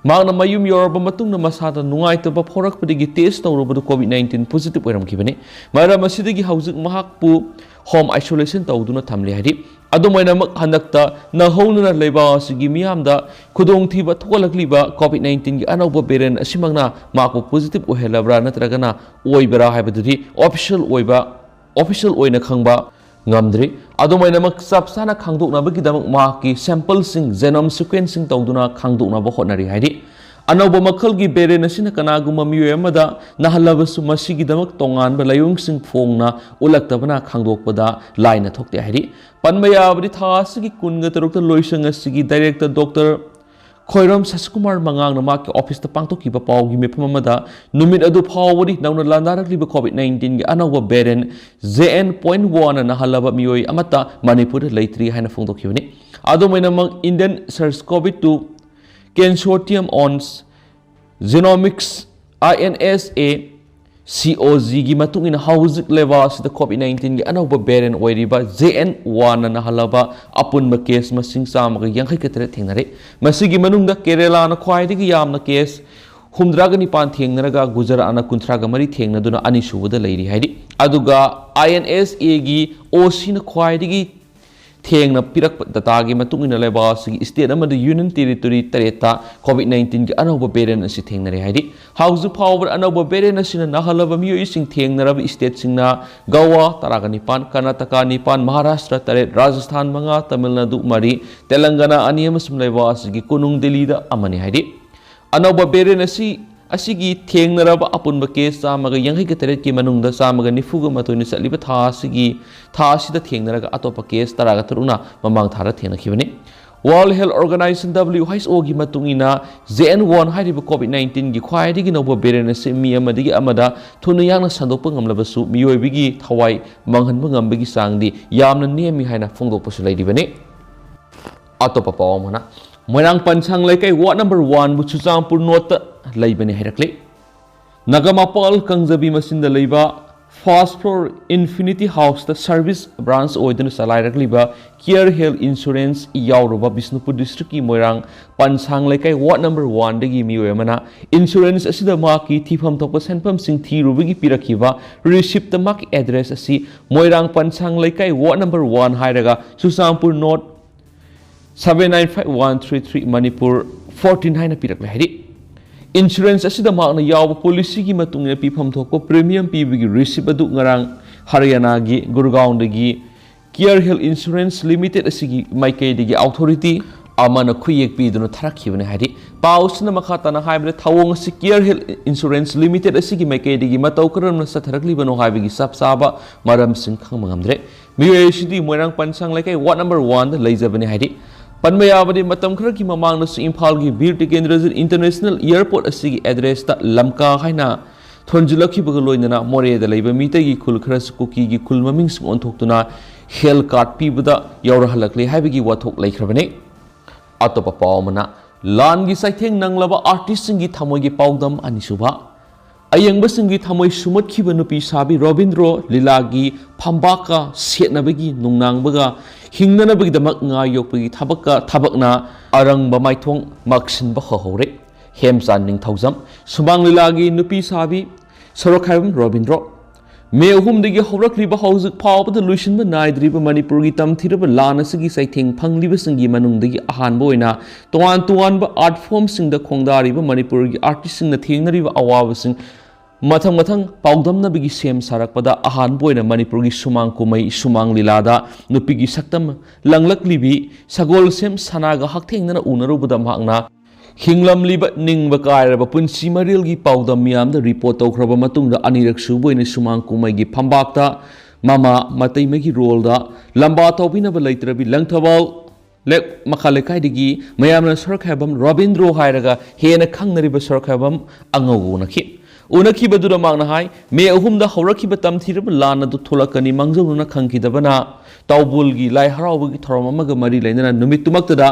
ꯃꯍꯥꯛꯅ ꯃꯌꯨꯝ ꯌꯧꯔꯕ ꯃꯇꯨꯡꯗ ꯃꯁꯥꯗ ꯅꯨꯡꯉꯥꯏꯇꯕ ꯐꯥꯎꯔꯛꯄꯗꯒꯤ ꯇꯦꯁ ꯇꯧꯔꯨꯕꯗ ꯀꯣꯚꯤꯗ ꯅꯥꯏꯟꯇꯤꯟ ꯄꯣꯖꯤꯇꯤꯚ ꯑꯣꯏꯔꯝꯈꯤꯕꯅꯤ꯫ ꯃꯔꯝ ꯑꯁꯤꯗꯒꯤ ꯍꯧꯖꯤꯛ ꯃꯍꯥꯛꯄꯨ ꯍꯣꯝ ꯑꯥꯏꯁꯣꯂꯦꯁꯟ ꯇꯧꯗꯨꯅ ꯊꯝꯂꯤ ꯍꯥꯏꯔꯤ꯫ ꯑꯗꯨꯝ ꯑꯣꯏꯅꯃꯛ, ꯍꯟꯗꯛꯇ ꯅꯧꯍꯧꯅꯅ ꯂꯩꯕꯥꯛ ꯑꯁꯤꯒꯤ ꯃꯤꯌꯥꯝꯗ ꯈꯨꯗꯣꯡꯊꯤꯕ ꯊꯣꯛꯍꯜꯂꯛꯂꯤꯕ ꯀꯣꯚꯤꯗ ꯅꯥꯏꯟꯇꯤꯟꯒꯤ ꯑꯅꯧꯕ ꯚꯦꯔꯤꯌꯦꯟꯠ ꯑꯁꯤꯃꯛꯅ ꯃꯍꯥꯛꯄꯨ ꯄꯣꯖꯤꯇꯤꯚ ꯑꯣꯏꯍꯜꯂꯕ꯭ꯔꯥ ꯅꯠꯇ꯭ꯔꯒꯅ ꯑꯣꯏꯕ꯭ꯔꯥ ꯍꯥꯏꯕꯗꯨꯗꯤ ꯑꯣꯐꯤꯁꯤꯌꯦꯜ ꯑꯣꯏꯕ, ꯑꯣꯐꯤꯁꯤꯌꯦꯜ ꯑꯣꯏꯅ ꯈꯪꯕ ꯉꯝꯗ꯭ꯔꯤ꯫ ꯑꯗꯨꯝ ꯑꯣꯏꯅꯃꯛ, ꯆꯞ ꯆꯥꯅ ꯈꯪꯗꯣꯛꯅꯕꯒꯤꯗꯃꯛ ꯃꯍꯥꯛꯀꯤ ꯁꯦꯝꯄꯜꯁꯤꯡ ꯖꯦꯅꯣꯝ ꯁꯤꯀ꯭ꯋꯦꯟꯁꯤꯡ ꯇꯧꯗꯨꯅ ꯈꯪꯗꯣꯛꯅꯕ ꯍꯣꯠꯅꯔꯤ ꯍꯥꯏꯔꯤ꯫ ꯑꯅꯧꯕ ꯃꯈꯜꯒꯤ ꯚꯦꯔꯤꯌꯦꯟꯠ ꯑꯁꯤꯅ ꯀꯅꯥꯒꯨꯝꯕ ꯃꯤꯑꯣꯏ ꯑꯃꯗ ꯅꯥꯍꯜꯂꯕꯁꯨ, ꯃꯁꯤꯒꯤꯗꯃꯛ ꯇꯣꯉꯥꯟꯕ ꯂꯥꯏꯑꯣꯡꯁꯤꯡ ꯐꯣꯡꯅ ꯎꯠꯂꯛꯇꯕꯅ ꯈꯪꯗꯣꯛꯄꯗ ꯂꯥꯏꯅ ꯊꯣꯛꯇꯦ ꯍꯥꯏꯔꯤ꯫ ꯄꯟꯕ ꯌꯥꯕꯗꯤ, ꯊꯥ ꯑꯁꯤꯒꯤ ꯀꯨꯟꯒ ꯇꯔꯨꯛꯇ ꯂꯣꯏꯁꯪ ꯑꯁꯤꯒꯤ ꯗꯥꯏꯔꯦꯛꯇꯔ ꯗꯣꯛꯇꯔ ꯈꯣꯏꯔꯝ ꯁꯁꯤꯀꯨꯃꯥꯔ ꯃꯉꯥꯡꯅ ꯃꯍꯥꯛꯀꯤ ꯑꯣꯐꯤꯁꯇ ꯄꯥꯡꯊꯣꯛꯈꯤꯕ ꯄꯥꯎꯒꯤ ꯃꯤꯐꯝ ꯑꯃꯗ, ꯅꯨꯃꯤꯠ ꯑꯗꯨ ꯐꯥꯎꯕꯗꯤ ꯅꯧꯅ ꯂꯥꯟꯗꯥꯔꯛꯂꯤꯕ COVID nineteenꯒꯤ ꯑꯅꯧꯕ variant J N point one ꯅ ꯅꯥꯍꯜꯂꯕ ꯃꯤꯑꯣꯏ ꯑꯃꯠꯇ ꯃꯅꯤꯄꯨꯔꯗ ꯂꯩꯇ꯭ꯔꯤ ꯍꯥꯏꯅ ꯐꯣꯡꯗꯣꯛꯈꯤꯕꯅꯤ꯫ ꯑꯗꯨꯝ ꯑꯣꯏꯅꯃꯛ, Indian Search COVID two Consortium on Genomics, I N S A C O G ꯒꯤ ꯃꯇꯨꯡ ꯏꯟꯅ, ꯍꯧꯖꯤꯛ ꯂꯩꯕꯥꯛ ꯑꯁꯤꯗ COVID nineteenꯒꯤ ꯑꯅꯧꯕ variant ꯑꯣꯏꯔꯤꯕ J N one ꯅ ꯅꯥꯍꯜꯂꯕ ꯑꯄꯨꯟꯕ case ꯃꯁꯤꯡ ꯆꯥꯝꯃꯒ ꯌꯥꯡꯈꯩꯒ ꯇꯔꯦꯠ ꯊꯦꯡꯅꯔꯦ꯫ ꯃꯁꯤꯒꯤ ꯃꯅꯨꯡꯗ ꯀꯦꯔꯦꯂꯥꯅ ꯈ꯭ꯋꯥꯏꯗꯒꯤ ꯌꯥꯝꯅ case ꯍꯨꯝꯗ꯭ꯔꯥꯒ ꯅꯤꯄꯥꯟ ꯊꯦꯡꯅꯔꯒ, ꯒꯨꯖꯔꯥꯠꯅ ꯀꯨꯟꯊ꯭ꯔꯥꯒ ꯃꯔꯤ ꯊꯦꯡꯅꯗꯨꯅ ꯑꯅꯤꯁꯨꯕꯗ ꯂꯩꯔꯤ ꯍꯥꯏꯔꯤ꯫ ꯑꯗꯨꯒ I N S A ꯒꯤ O C ꯅ ꯈ꯭ꯋꯥꯏꯗꯒꯤ ꯊꯦꯡꯅ ꯄꯤꯔꯛꯄ data ꯒꯤ ꯃꯇꯨꯡ ꯏꯟꯅ, ꯂꯩꯕꯥꯛ ꯑꯁꯤꯒꯤ state ꯑꯃꯗꯤ union territory ꯇꯔꯦꯠꯇ COVID nineteenꯒꯤ ꯑꯅꯧꯕ variant ꯑꯁꯤ ꯊꯦꯡꯅꯔꯦ ꯍꯥꯏꯔꯤ꯫ ꯍꯧꯖꯤꯛ ꯐꯥꯎꯕꯗ ꯑꯅꯧꯕ variant ꯑꯁꯤꯅ ꯅꯥꯍꯜꯂꯕ ꯃꯤꯑꯣꯏꯁꯤꯡ ꯊꯦꯡꯅꯔꯕ stateꯁꯤꯡꯅ ꯒꯋꯥ ꯇꯔꯥꯒ ꯅꯤꯄꯥꯟ, ꯀꯔꯅꯥꯇꯀꯥ ꯅꯤꯄꯥꯟ, ꯃꯍꯥꯔꯥꯁꯇ꯭ꯔ ꯇꯔꯦꯠ, ꯔꯥꯖꯁꯊꯥꯟ ꯃꯉꯥ, ꯇꯥꯃꯤꯜ ꯅꯥꯗꯨ ꯃꯔꯤ, ꯇꯦꯂꯪꯒꯅꯥ ꯑꯅꯤ ꯑꯃꯁꯨꯡ ꯂꯩꯕꯥꯛ ꯑꯁꯤꯒꯤ ꯀꯣꯅꯨꯡ ꯗꯤꯜꯂꯤꯗ ꯑꯃꯅꯤ ꯍꯥꯏꯔꯤ꯫ ꯑꯅꯧꯕ variant ꯑꯁꯤ, ꯑꯁꯤꯒꯤ ꯊꯦꯡꯅꯔꯕ ꯑꯄꯨꯟꯕ case ꯆꯥꯝꯃꯒ ꯌꯥꯡꯈꯩꯒ ꯇꯔꯦꯠꯀꯤ ꯃꯅꯨꯡꯗ ꯆꯥꯝꯃꯒ ꯅꯤꯐꯨꯒ ꯃꯥꯊꯣꯏꯅ ꯆꯠꯂꯤꯕ ꯊꯥ ꯑꯁꯤꯒꯤ, ꯊꯥ ꯑꯁꯤꯗ ꯊꯦꯡꯅꯔꯒ, ꯑꯇꯣꯞꯄ case ꯇꯔꯥꯒ ꯇꯔꯨꯛꯅ ꯃꯃꯥꯡ ꯊꯥꯗ ꯊꯦꯡꯅꯈꯤꯕꯅꯤ꯫ World Health Organization, W H O ꯒꯤ ꯃꯇꯨꯡ ꯏꯟꯅ, J N one ꯍꯥꯏꯔꯤꯕ COVID nineteenꯒꯤ ꯈ꯭ꯋꯥꯏꯗꯒꯤ ꯅꯧꯕ variant ꯑꯁꯤ ꯃꯤ ꯑꯃꯗꯒꯤ ꯑꯃꯗ ꯊꯨꯅ ꯌꯥꯡꯅ ꯁꯟꯗꯣꯛꯄ ꯉꯝꯂꯕꯁꯨ, ꯃꯤꯑꯣꯏꯕꯒꯤ ꯊꯋꯥꯏ ꯃꯥꯡꯍꯟꯕ ꯉꯝꯕꯒꯤ ꯆꯥꯡꯗꯤ ꯌꯥꯝꯅ ꯅꯦꯝꯃꯤ ꯍꯥꯏꯅ ꯐꯣꯡꯗꯣꯛꯄꯁꯨ ꯂꯩꯔꯤꯕꯅꯤ꯫ ꯑꯇꯣꯞꯄ ꯄꯥꯎ ꯑꯃꯅ, ꯃꯣꯏꯔꯥꯡ ꯄꯟꯁꯥꯡ ꯂꯩꯀꯥꯏ ward number one ꯕꯨ ꯆꯨꯔꯆꯥꯟꯄꯨꯔ North ꯇ ꯂꯩꯕꯅꯤ ꯍꯥꯏꯔꯛꯂꯤ꯫ ꯅꯒꯥꯃꯄꯥꯜ ꯀꯪꯖꯕꯤ ꯃꯆꯤꯟꯗ ꯂꯩꯕ first floor Infinity House ꯇ service branch ꯑꯣꯏꯗꯨꯅ ꯆꯂꯥꯏꯔꯛꯂꯤꯕ Care Health Insurance ꯌꯥꯎꯔꯕ ꯕꯤꯁꯅꯨꯄꯨꯔ district ꯀꯤ ꯃꯣꯏꯔꯥꯡ ꯄꯟꯁꯥꯡ ꯂꯩꯀꯥꯏ ward number one ꯗꯒꯤ ꯃꯤꯑꯣꯏ ꯑꯃꯅ insurance ꯑꯁꯤꯗ ꯃꯍꯥꯛꯀꯤ ꯊꯤꯐꯝ ꯊꯣꯛꯄ ꯁꯦꯟꯐꯝꯁꯤꯡ ꯊꯤꯔꯨꯕꯒꯤ ꯄꯤꯔꯛꯈꯤꯕ receipt ꯇ ꯃꯍꯥꯛꯀꯤ address ꯑꯁꯤ ꯃꯣꯏꯔꯥꯡ ꯄꯟꯁꯥꯡ ꯂꯩꯀꯥꯏ ward number one ꯍꯥꯏꯔꯒ Churachandpur North seven nine five one three three, Manipur fourteen ꯍꯥꯏꯅ ꯄꯤꯔꯛꯂꯦ ꯍꯥꯏꯔꯤ꯫ Insurance ꯑꯁꯤꯗ ꯃꯍꯥꯛꯅ ꯌꯥꯎꯕ policy ꯒꯤ ꯃꯇꯨꯡ ꯏꯟꯅ ꯄꯤꯐꯝ ꯊꯣꯛꯄ premium ꯄꯤꯕꯒꯤ receipt ꯑꯗꯨ ꯉꯔꯥꯡ ꯍꯔꯤꯌꯥꯅꯥꯒꯤ ꯒꯨꯔꯒꯥꯎꯟꯗꯒꯤ Care Health Insurance Limited ꯑꯁꯤꯒꯤ ꯃꯥꯏꯀꯩꯗꯒꯤ authority ꯑꯃꯅ ꯈꯨꯠꯌꯦꯛ ꯄꯤꯗꯨꯅ ꯊꯥꯔꯛꯈꯤꯕꯅꯤ ꯍꯥꯏꯔꯤ꯫ ꯄꯥꯎ ꯑꯁꯤꯅ ꯃꯈꯥ ꯇꯥꯅ ꯍꯥꯏꯕꯗ, ꯊꯧꯑꯣꯡ ꯑꯁꯤ Care Health Insurance Limited ꯑꯁꯤꯒꯤ ꯃꯥꯏꯀꯩꯗꯒꯤ ꯃꯇꯧ ꯀꯔꯝꯅ ꯆꯠꯊꯔꯛꯂꯤꯕꯅꯣ ꯍꯥꯏꯕꯒꯤ ꯆꯞ ꯆꯥꯕ ꯃꯔꯝꯁꯤꯡ ꯈꯪꯕ ꯉꯝꯗ꯭ꯔꯦ꯫ ꯃꯤꯑꯣꯏ ꯑꯁꯤꯗꯤ ꯃꯣꯏꯔꯥꯡ ꯄꯟꯁꯥꯡ ꯂꯩꯀꯥꯏ ward number one ꯗ ꯂꯩꯖꯕꯅꯤ ꯍꯥꯏꯔꯤ꯫ ꯄꯟꯕ ꯌꯥꯕꯗꯤ, ꯃꯇꯝ ꯈꯔꯒꯤ ꯃꯃꯥꯡꯗꯁꯨ ꯏꯝꯐꯥꯜꯒꯤ ꯕꯤꯔ ꯇꯤꯀꯦꯟꯗ꯭ꯔꯖꯤꯠ ꯏꯟꯇꯔꯅꯦꯁꯅꯦꯜ ꯑꯦꯌꯔꯄꯣꯔꯠ ꯑꯁꯤꯒꯤ ꯑꯦꯗ꯭ꯔꯦꯁꯇ ꯂꯝꯀꯥ ꯍꯥꯏꯅ ꯊꯣꯟꯖꯤꯜꯂꯛꯈꯤꯕꯒ ꯂꯣꯏꯅꯅ ꯃꯣꯔꯦꯗ ꯂꯩꯕ ꯃꯤꯇꯩꯒꯤ ꯈꯨꯜ ꯈꯔꯁꯨ ꯀꯨꯀꯤꯒꯤ ꯈꯨꯜ ꯃꯃꯤꯡꯁꯤꯡ ꯑꯣꯟꯊꯣꯛꯇꯨꯅ ꯍꯦꯜ ꯀꯥꯔꯠ ꯄꯤꯕꯗ ꯌꯥꯎꯔꯍꯜꯂꯛꯂꯦ ꯍꯥꯏꯕꯒꯤ ꯋꯥꯊꯣꯛ ꯂꯩꯈ꯭ꯔꯕꯅꯤ꯫ ꯑꯇꯣꯞꯄ ꯄꯥꯎ ꯑꯃꯅ, ꯂꯥꯟꯒꯤ ꯆꯩꯊꯦꯡ ꯅꯪꯂꯕ ꯑꯥꯔꯇꯤꯁꯁꯤꯡꯒꯤ ꯊꯃꯣꯏꯒꯤ ꯄꯥꯎꯗꯝ ꯑꯅꯤꯁꯨꯕ꯫ ꯑꯌꯦꯡꯕꯁꯤꯡꯒꯤ ꯊꯃꯣꯏ ꯁꯨꯝꯍꯠꯈꯤꯕ ꯅꯨꯄꯤ ꯁꯥꯕꯤ ꯔꯣꯕꯤꯟꯗ꯭ꯔꯣ ꯂꯤꯂꯥꯒꯤ ꯐꯝꯕꯥꯛꯀ ꯁꯦꯠꯅꯕꯒꯤ ꯅꯨꯡꯅꯥꯡꯕꯒ ꯍꯤꯡꯅꯅꯕꯒꯤꯗꯃꯛ ꯉꯥ ꯌꯣꯛꯄꯒꯤ ꯊꯕꯛꯀ ꯊꯕꯛꯅ ꯑꯔꯪꯕ ꯃꯥꯏꯊꯣꯡ ꯃꯛꯁꯤꯟꯕ ꯍꯧꯍꯧꯔꯦ꯫ ꯍꯦꯝꯆꯥꯟ ꯅꯤꯡꯊꯧꯖꯝ, ꯁꯨꯃꯥꯡ ꯂꯤꯂꯥꯒꯤ ꯅꯨꯄꯤ ꯁꯥꯕꯤ ꯁꯣꯔꯣꯛꯈꯥꯏꯕꯝ ꯔꯣꯕꯤꯟꯗ꯭ꯔꯣ꯫ ꯃꯦ ꯑꯍꯨꯝꯗꯒꯤ ꯍꯧꯔꯛꯂꯤꯕ ꯍꯧꯖꯤꯛ ꯐꯥꯎꯕꯗ ꯂꯣꯏꯁꯤꯟꯕ ꯅꯥꯏꯗ꯭ꯔꯤꯕ ꯃꯅꯤꯄꯨꯔꯒꯤ ꯇꯝꯊꯤꯔꯕ ꯂꯥꯟ ꯑꯁꯤꯒꯤ ꯆꯩꯊꯦꯡ ꯐꯪꯂꯤꯕꯁꯤꯡꯒꯤ ꯃꯅꯨꯡꯗꯒꯤ ꯑꯍꯥꯟꯕ ꯑꯣꯏꯅ ꯇꯣꯉꯥꯟ ꯇꯣꯉꯥꯟꯕ ꯑꯥꯔꯠ ꯐꯣꯝꯁꯤꯡꯗ ꯈꯣꯡꯗꯥꯔꯤꯕ ꯃꯅꯤꯄꯨꯔꯒꯤ ꯑꯥꯔꯇꯤꯁꯁꯤꯡꯅ ꯊꯦꯡꯅꯔꯤꯕ ꯑꯋꯥꯕꯁꯤꯡ ꯃꯊꯪ ꯃꯊꯪ ꯄꯥꯎꯗꯝꯅꯕꯒꯤ ꯁꯦꯝ ꯁꯥꯔꯛꯄꯗ ꯑꯍꯥꯟꯕ ꯑꯣꯏꯅ ꯃꯅꯤꯄꯨꯔꯒꯤ ꯁꯨꯃꯥꯡ ꯀꯨꯝꯍꯩ ꯁꯨꯃꯥꯡ ꯂꯤꯂꯥꯗ ꯅꯨꯄꯤꯒꯤ ꯁꯛꯇꯝ ꯂꯪꯂꯛꯂꯤꯕꯤ ꯁꯒꯣꯜꯁꯦꯝ ꯁꯅꯥꯒ ꯍꯛꯊꯦꯡꯅꯅ ꯎꯅꯔꯨꯕꯗ ꯃꯍꯥꯛꯅ ꯍꯤꯡꯂꯝꯂꯤꯕ ꯅꯤꯡꯕ ꯀꯥꯏꯔꯕ ꯄꯨꯟꯁꯤ ꯃꯔꯦꯜꯒꯤ ꯄꯥꯎꯗꯝ ꯃꯤꯌꯥꯝꯗ ꯔꯤꯄꯣꯔꯠ ꯇꯧꯈ꯭ꯔꯕ ꯃꯇꯨꯡꯗ, ꯑꯅꯤꯔꯛ ꯁꯨꯕ ꯑꯣꯏꯅ ꯁꯨꯃꯥꯡ ꯀꯨꯝꯍꯩꯒꯤ ꯐꯝꯕꯥꯛꯇ ꯃꯃꯥ ꯃꯇꯩꯃꯒꯤ ꯔꯣꯜꯗ ꯂꯝꯕꯥ ꯇꯧꯕꯤꯅꯕ ꯂꯩꯇ꯭ꯔꯕꯤ ꯂꯪꯊꯕꯥꯜ ꯂꯦꯛ ꯃꯈꯥ ꯂꯩꯀꯥꯏꯗꯒꯤ ꯃꯌꯥꯝꯅ ꯁꯣꯔꯣꯛꯈꯥꯏꯕꯝ ꯔꯣꯕꯤꯟꯗ꯭ꯔꯣ ꯍꯥꯏꯔꯒ ꯍꯦꯟꯅ ꯈꯪꯅꯔꯤꯕ ꯁꯣꯔꯣꯛꯈꯥꯏꯕꯝ ꯑꯉꯧꯕ ꯎꯅꯈꯤ꯫ ꯎꯅꯈꯤꯕꯗꯨꯗ ꯃꯍꯥꯛꯅ ꯍꯥꯏ, ꯃꯦ ꯑꯍꯨꯝꯗ ꯍꯧꯔꯛꯈꯤꯕ ꯇꯝꯊꯤꯔꯕ ꯂꯥꯟ ꯑꯗꯨ ꯊꯣꯛꯂꯛꯀꯅꯤ ꯃꯥꯡꯖꯧꯅꯅ ꯈꯪꯈꯤꯗꯕꯅ ꯇꯥꯎꯕꯨꯜꯒꯤ ꯂꯥꯏ ꯍꯔꯥꯎꯕꯒꯤ ꯊꯧꯔꯝ ꯑꯃꯒ ꯃꯔꯤ ꯂꯩꯅꯅ ꯅꯨꯃꯤꯠꯇꯨꯃꯛꯇꯗ